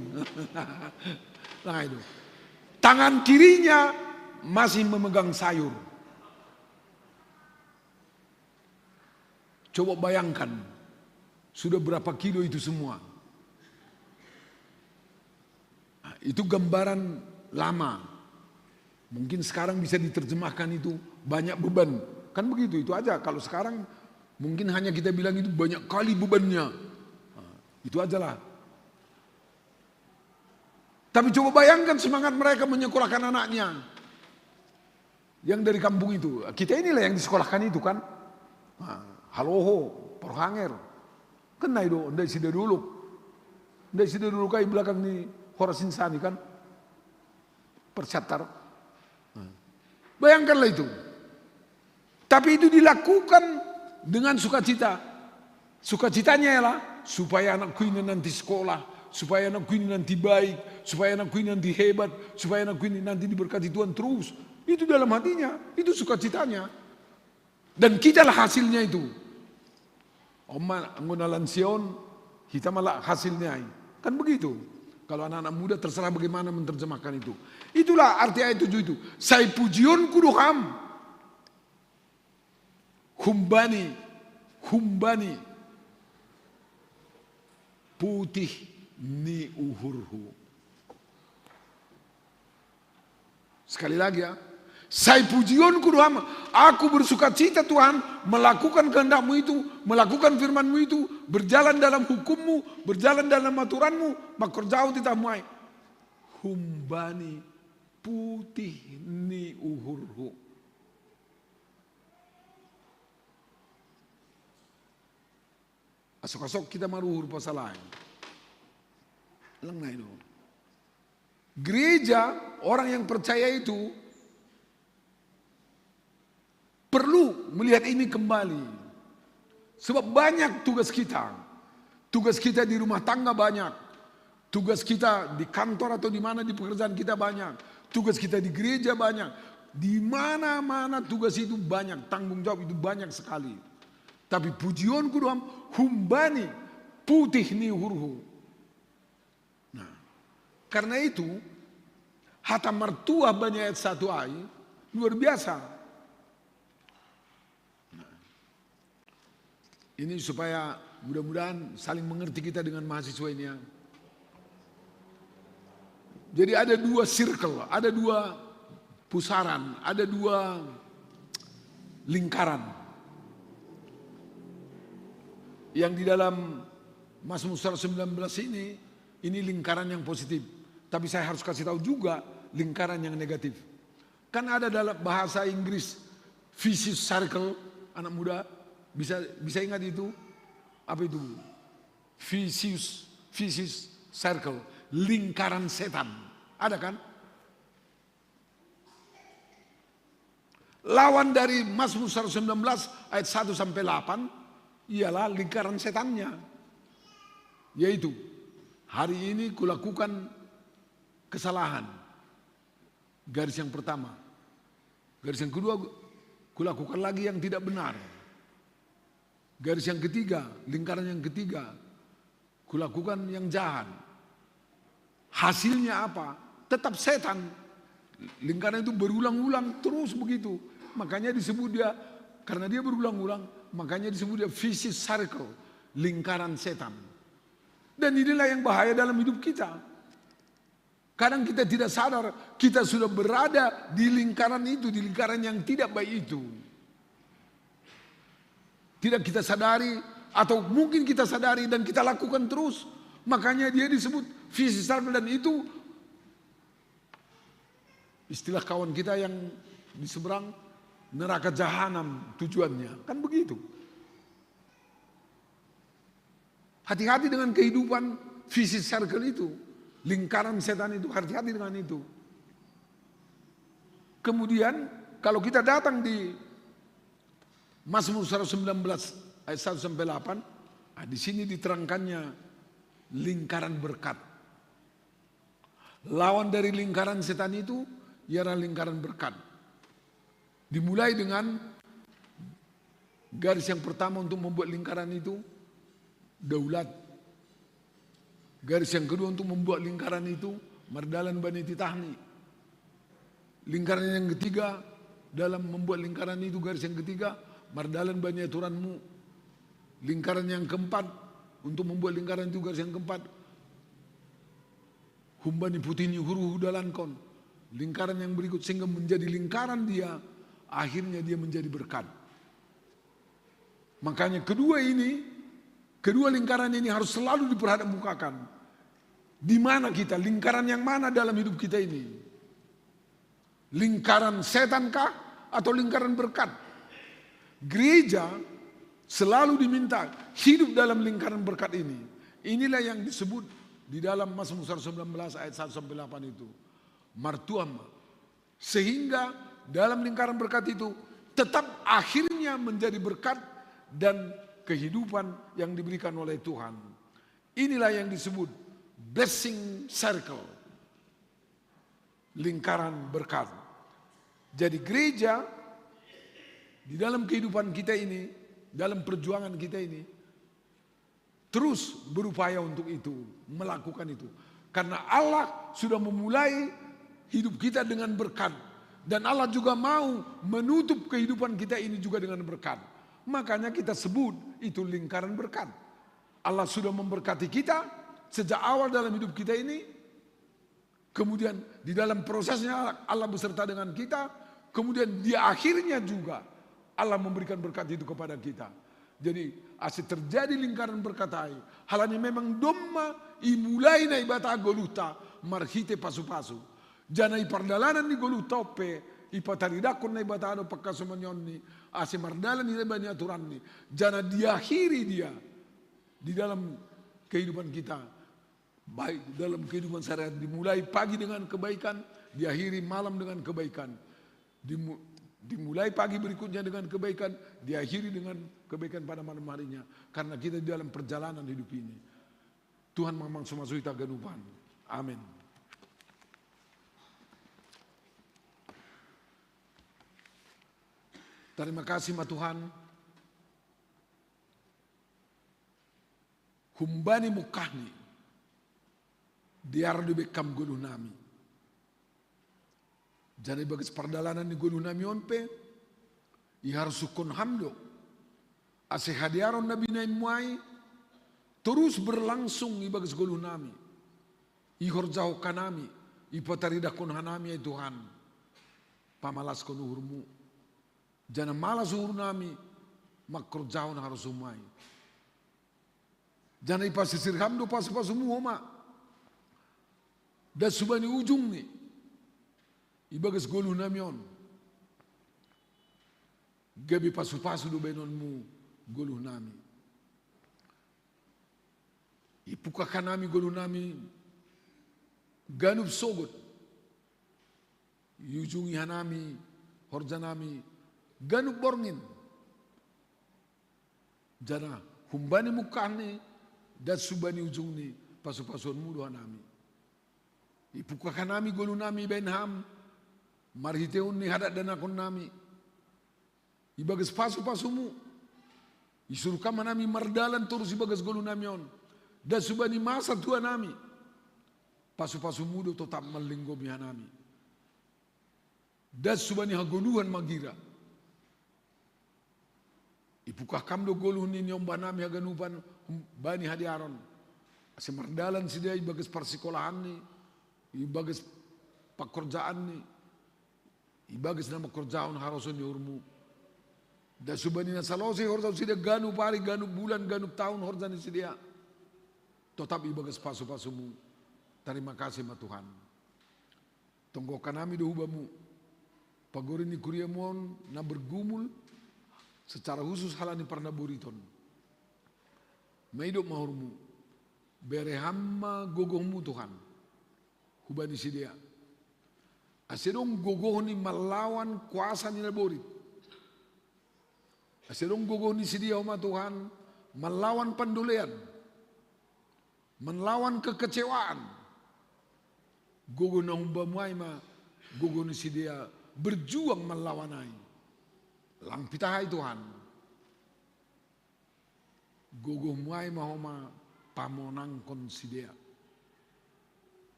Nang ai do. Tangan kirinya masih memegang sayur. Coba bayangkan, sudah berapa kilo itu semua. Nah, itu gambaran lama. Mungkin sekarang bisa diterjemahkan itu banyak beban. Kan begitu, itu aja. Kalau sekarang mungkin hanya kita bilang itu banyak kali bebannya. Nah, itu ajalah. Tapi coba bayangkan semangat mereka menyekolahkan anaknya yang dari kampung itu. Kita inilah yang disekolahkan itu kan. Nah, Haloho, Porhanger. Kan nai do, ndai sida dulu. Ndai sida dulu kai belakang ni Horas Insani kan. Percatar. Nah. Bayangkanlah itu. Tapi itu dilakukan dengan sukacita. Sukacitanya ialah supaya anakku ini nanti sekolah, supaya anakku ini nanti baik, supaya anakku ini nanti hebat, supaya anakku ini nanti diberkati Tuhan terus. Itu dalam hatinya, itu sukacitanya. Dan kitalah hasilnya itu. Oma anggona lansia on, kita malah hasilnya. Kan begitu. Kalau anak-anak muda terserah bagaimana menerjemahkan itu. Itulah arti ayat tujuh itu. Sai pujion kudu ham. Humbani, humbani putih ni uhurhu. Sekali lagi ya, sai pujion kudu ham. Aku bersuka cita Tuhan melakukan kehendakmu itu, melakukan firmanmu itu, berjalan dalam hukummu, berjalan dalam aturanmu, makorjau titahmu ai. Humbani putih ni uhurhu. Asok-asok kita maruhur pasal lain. Lang nai do. Gereja, orang yang percaya itu perlu melihat ini kembali. Sebab banyak tugas kita. Tugas kita di rumah tangga banyak. Tugas kita di kantor atau di mana di pekerjaan kita banyak. Tugas kita di gereja banyak. Di mana-mana tugas itu banyak, tanggung jawab itu banyak sekali. Tapi pujion kudu ham humbani putih ni uhurhu. Nah, karena itu hata martua bani ayat satu ai luar biasa. Nah, ini supaya mudah-mudahan saling mengerti kita dengan mahasiswa ini ya. Jadi ada dua circle, ada dua pusaran, ada dua lingkaran. Yang di dalam Mazmur seratus sembilan belas ini, ini lingkaran yang positif. Tapi saya harus kasih tahu juga lingkaran yang negatif. Kan ada dalam bahasa Inggris vicious circle, anak muda bisa bisa ingat itu? Apa itu? Vicious, vicious circle, lingkaran setan. Ada kan? Lawan dari Mazmur seratus sembilan belas ayat satu sampai delapan ialah lingkaran setannya. Yaitu, hari ini kulakukan kesalahan. Garis yang pertama. Garis yang kedua, kulakukan lagi yang tidak benar. Garis yang ketiga, lingkaran yang ketiga, kulakukan yang jahat. Hasilnya apa? Tetap setan. Lingkaran itu berulang-ulang terus begitu. Makanya disebut dia, karena dia berulang-ulang, makanya disebut dia vicious circle, lingkaran setan. Dan inilah yang bahaya dalam hidup kita. Kadang kita tidak sadar, kita sudah berada di lingkaran itu, di lingkaran yang tidak baik itu. Tidak kita sadari, atau mungkin kita sadari dan kita lakukan terus. Makanya dia disebut vicious circle dan itu istilah kawan kita yang di seberang, neraka jahanam tujuannya. Kan begitu. Hati-hati dengan kehidupan vicious circle itu. Lingkaran setan itu, hati-hati dengan itu. Kemudian kalau kita datang di Mazmur seratus sembilan belas ayat satu sampai delapan, nah, di sini diterangkannya lingkaran berkat. Lawan dari lingkaran setan itu ialah lingkaran berkat. Dimulai dengan garis yang pertama untuk membuat lingkaran itu, daulat. Garis yang kedua untuk membuat lingkaran itu, mardalan bani titahni. Lingkaran yang ketiga, dalam membuat lingkaran itu, garis yang ketiga, mardalan bani aturanmu. Lingkaran yang keempat, untuk membuat lingkaran itu, garis yang keempat, humbani putih ni uhur-uhur dalankon. Lingkaran yang berikut, sehingga menjadi lingkaran dia, akhirnya dia menjadi berkat. Makanya kedua ini, kedua lingkaran ini harus selalu diperhadapmukakan. Di mana kita, lingkaran yang mana dalam hidup kita ini? Lingkaran setan kah atau lingkaran berkat? Gereja selalu diminta hidup dalam lingkaran berkat ini. Inilah yang disebut di dalam Mazmur seratus sembilan belas ayat satu sampai delapan itu. Martuama. Sehingga dalam lingkaran berkat itu tetap akhirnya menjadi berkat dan kehidupan yang diberikan oleh Tuhan. Inilah yang disebut blessing circle, lingkaran berkat. Jadi gereja di dalam kehidupan kita ini, dalam perjuangan kita ini, terus berupaya untuk itu, melakukan itu. Karena Allah sudah memulai hidup kita dengan berkat. Dan Allah juga mau menutup kehidupan kita ini juga dengan berkat. Makanya kita sebut itu lingkaran berkat. Allah sudah memberkati kita sejak awal dalam hidup kita ini. Kemudian di dalam prosesnya Allah beserta dengan kita. Kemudian di akhirnya juga Allah memberikan berkat itu kepada kita. Jadi ase terjadi lingkaran berkat ai. Halani memang domma imulai Naibata goluhta marhite pasu-pasu. Janah i pardalanan ni goluhta on pe ipataridakkon Naibata do pangkasumaonni, ase mardalan i bani aturanni. Janah diakhiri dia di dalam kehidupan kita. Baik dalam kehidupan sehari-hari, dimulai pagi dengan kebaikan, diakhiri malam dengan kebaikan. Dimu-, dimulai pagi berikutnya dengan kebaikan, diakhiri dengan kebaikan pada malam harinya. Karena kita di dalam perjalanan hidup ini. Tuhan mamasumasu hita haganupan. Amin. Terima kasih ma Tuhan. Humbani mungkahni, dear do be kam goluhnami. Janah ibagas pardalanan ni goluhnami on pe, iharosuhkon ham do, ase hadearon na binahenmu ai torus berlangsung ibagas goluhnami. Ihorjahon hanami, ipataridakkon hanami ai Tuhan, pamalaskon uhurmu. Janah malas uhurnami mangkorjahon harosuhmu ai. Janah ipasisir ham do pasu-pasumu homa, das hubani ujungni, ibagas goluhnami on. Gabe pasu-pasu do bahenonmu goluhnami. Ipungkah hanami goluhnami ganup sogot. Iujungi hanami horjanami ganup borngin. Janah humbani mungkahni das hubani ujungni pasu-pasuonmu do hanami. Ipungkah hanami goluhnami ibahen ham marhitehon ni hadatdanakonnami. Ibagas pasu-pasumu, isuruk ham hanami mardalan torus ibagas goluhnami on. Das hubani masa tuanami, pasu-pasumu do totap manlinggomi hanami. Das hubani hagoluhan magira. Ipungkah kam do goluh ni niombannami haganupan bani hadearon, ase mardalan sidea ibagas parsikolahanni, ibagas pangkorjaanni, ibagas na mangkorjahon harosuh ni uhurmu. Das hubani na salose horjahon sidea ganup ari, ganup bulan, ganup taon horja ni sidea, totap ibagas pasu-pasumu. Tarima kasih ma Tuhan. Tonggohon hanami do hubamu pagori ni kuriamu on na bergumul secara khusus halani parnaboriton. Maidop ma uhurmu, bere ham ma gogohmu Tuhan hubani sidea. Ase dong gogoh ni manlawan kuasa ni naborit. Ase dong gogoh ni sidea homa Tuhan manlawan pandolean, manlawan kekecewaan. Gogoh na humbamu ai ma gogoh ni sidea berjuang manlawan ai. Lang pitah ai Tuhan. Gogohmu ai ma homa pamonangkon sidea.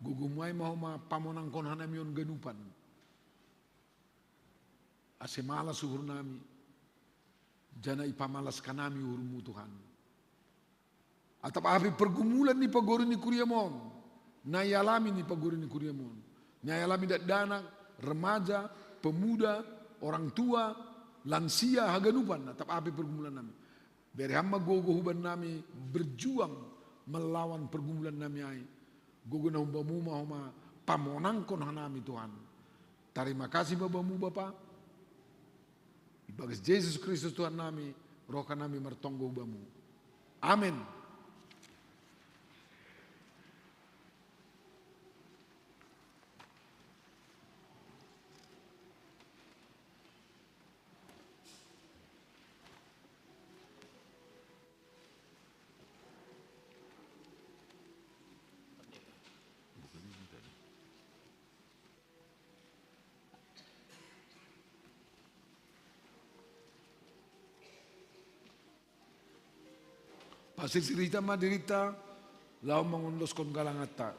Gogohmu ai ma homa pamonangkon hanami on ganupan. Ase malas uhur nami, janah ipamalas hanami uhurmu Tuhan. Atap ape pergumulan ni pagori ni kuriam on, na ialami ni pagori ni kuriam on, na ialami dakdanak, remaja, pemuda, orang tua, lansia, haganupan, atap ape pergumulan nami. Bere Ham ma gogo huban nami berjuang melawan pergumulan nami ai. Gogo na humbamu ma homa pamonangkon hanami Tuhan. Tarima kasih ma Bamu Bapa. Ibagas Jesus Kristus Tuhan nami, roh hanami martonggo hu Bamu. Amen. Pasirsir hita ma dirinta, laho mangondoskon galanganta.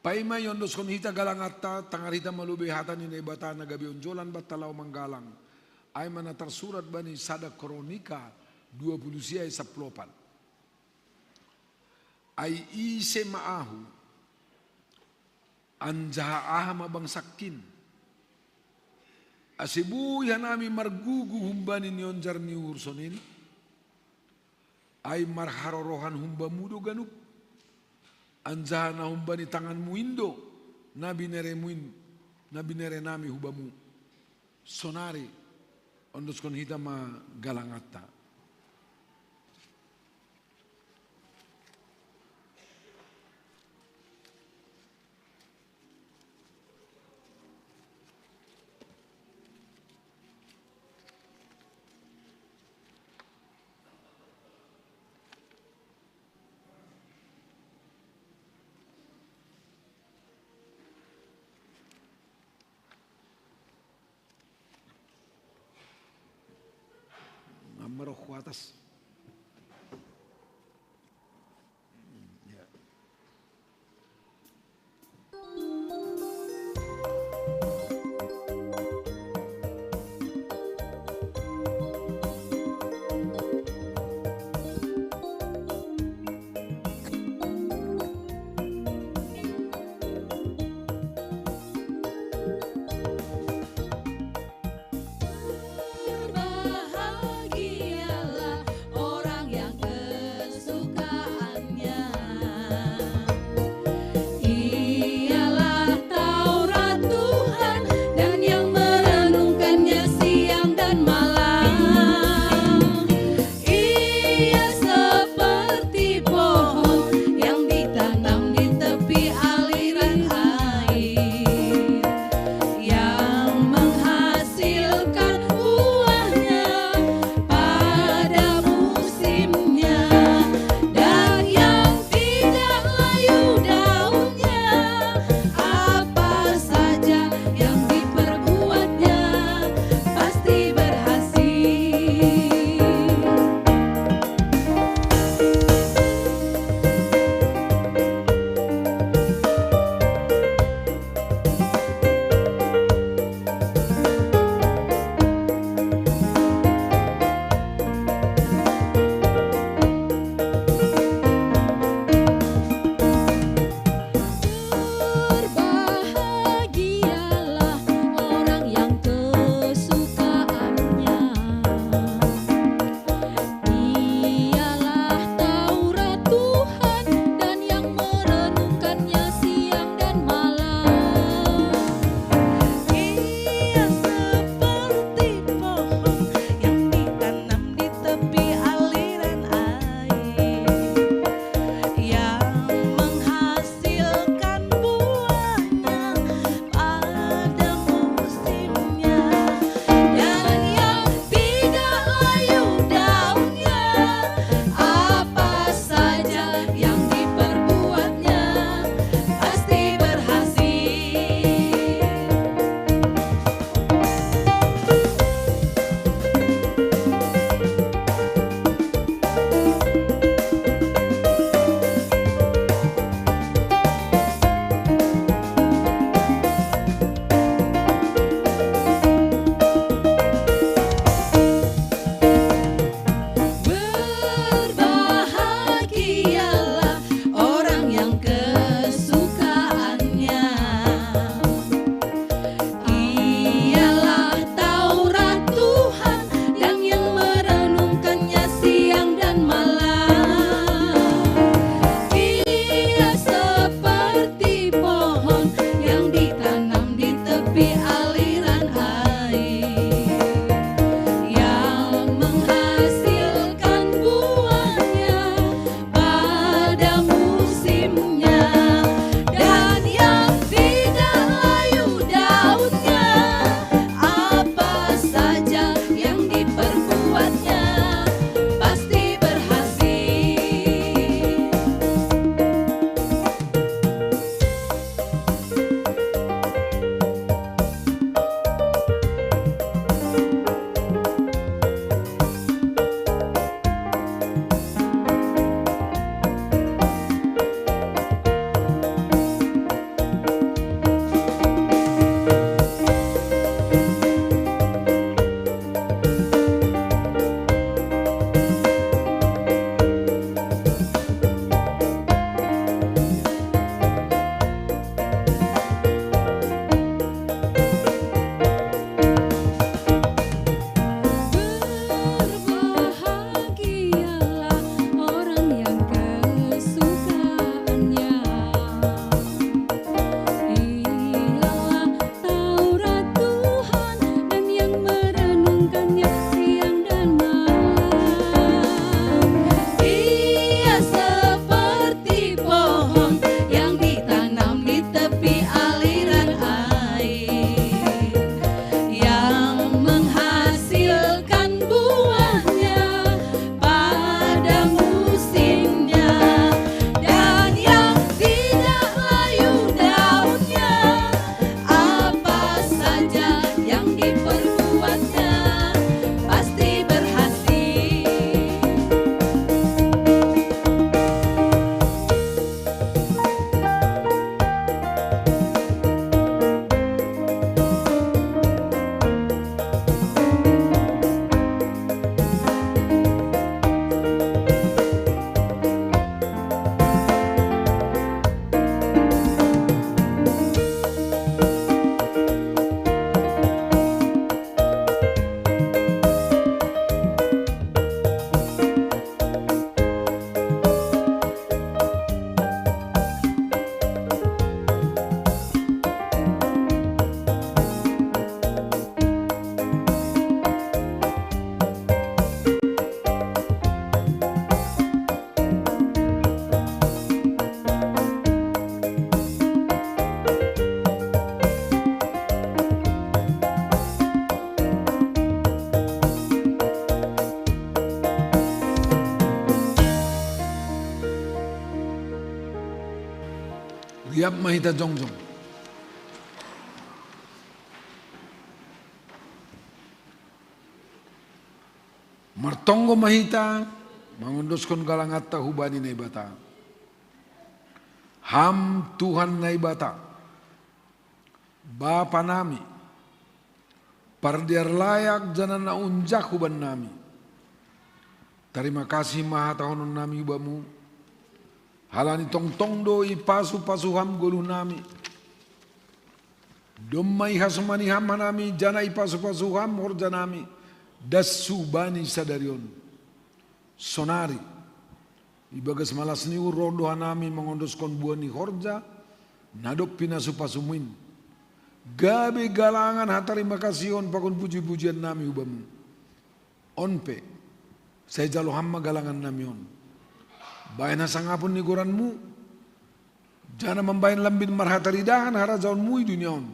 Paima iondoskon hita galanganta, tangar hita ma lobei hata ni Naibata na gabe onjolan banta laho manggalang. Ai ma na tarsurat bani sada Kronika dua puluh sia ayat sapuluh opat. Ai ise ma ahu, anjaha aha ma bangsangkin? Ase boi hanami margugu humbani nionjar ni uhur sonin? Ai marharorohan humbamu do ganup, anjaha na humbani tanganmu in do na bineremu in, na binerenami hu bamu. Sonari ondoskon hita ma galanganta. Mamaroh ku atas. Ya. Ma hita jongjong. Martonggo ma hita, mangondoskon galanganta hubani Naibata. Ham Tuhan Naibata, Bapa nami, pardear layak janah na unjak hubannami. Tarima kasih ma hatahonon nami hu Bamu, halani tongtong do ipasu-pasu Ham goluh nami. Domma ihasomani Ham hanami, janah ipasu-pasu Ham horja nami, das hubani sadari on. Sonari, ibagas malas ni uhur roh do hanami mangondoskon buah ni horja na dob pinasu-pasuMu in, gabe galangan hatarima-kasihon pakon puji-pujian nami hu Bamu. On pe, sai jalo Ham ma galangan nami on, bahen hasangapon ni goranMu, janah mambahen lambin marhataridahan harajaonMu i dunia on.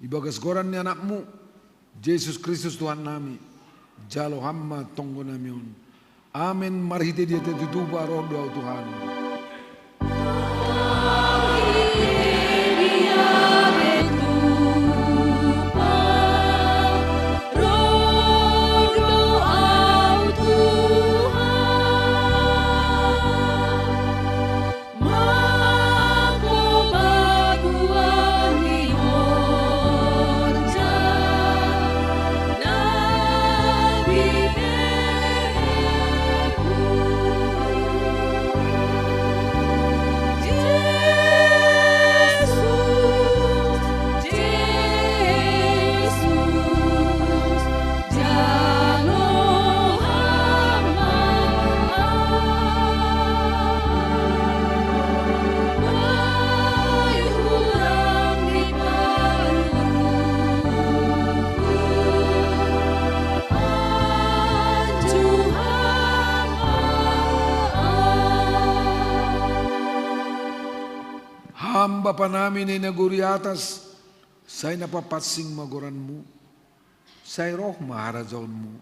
Ibagas goran ni AnakMu, Jesus Kristus Tuhan nami, jalo Ham ma tonggo nami on. Amen. Marhitei dia tetu tupa roh do Ahu Tuhan. Ham Bapa nami na i nagori atas, sai na papansing ma goranMu. Sai roh ma harajaonMu.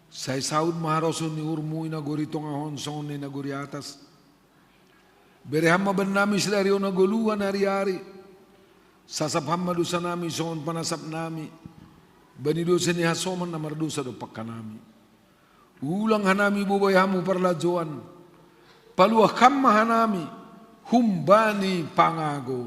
Sai saud ma harosuh ni uhurMu i nagori tongah on songon na i nagori atas. Bere Ham ma bannami sadari on hagoluhan ari-ari. Sasap Ham ma dousa nami songon panasap nami bani dousa ni hasoman na mardousa dompak hanami. Ulang hanami bobai Ham hu parlajouan, paluah Ham ma hanami humbani pangago.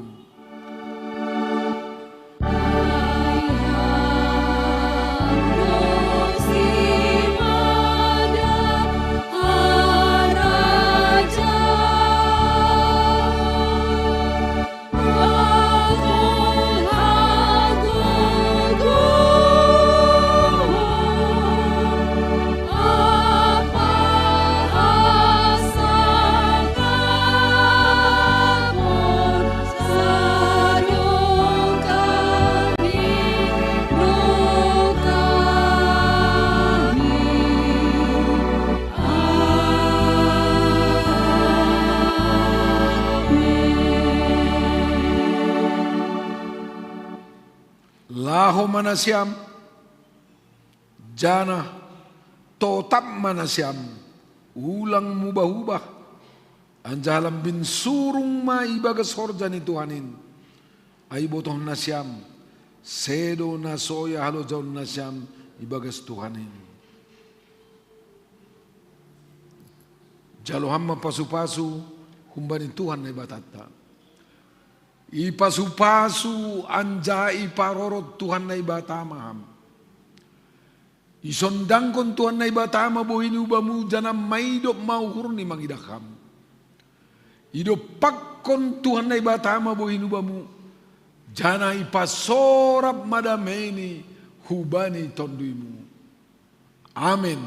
Laho ma nasiam, janah totap ma nasiam, ulang mubah-ubah, anjaha lambin surung ma ibagas horja ni Tuhan in. Ai ibotoh nasiam, sedo na soya halojaon nasiam ibagas Tuhan in. Jalo Ham ma pasu-pasu humbani Tuhan Naibatanta. Ipasu-pasu anjaha iparorot Tuhan Naibata ma Ham. Isondangkon Tuhan Naibata ma bohi ni hu Bamu, janah maidop ma uhurni mangidah Ham. Idompakkon Tuhan Naibata ma bohi ni hu Bamu, janah ipasorap ma dameini hubani TonduyMu. Amen.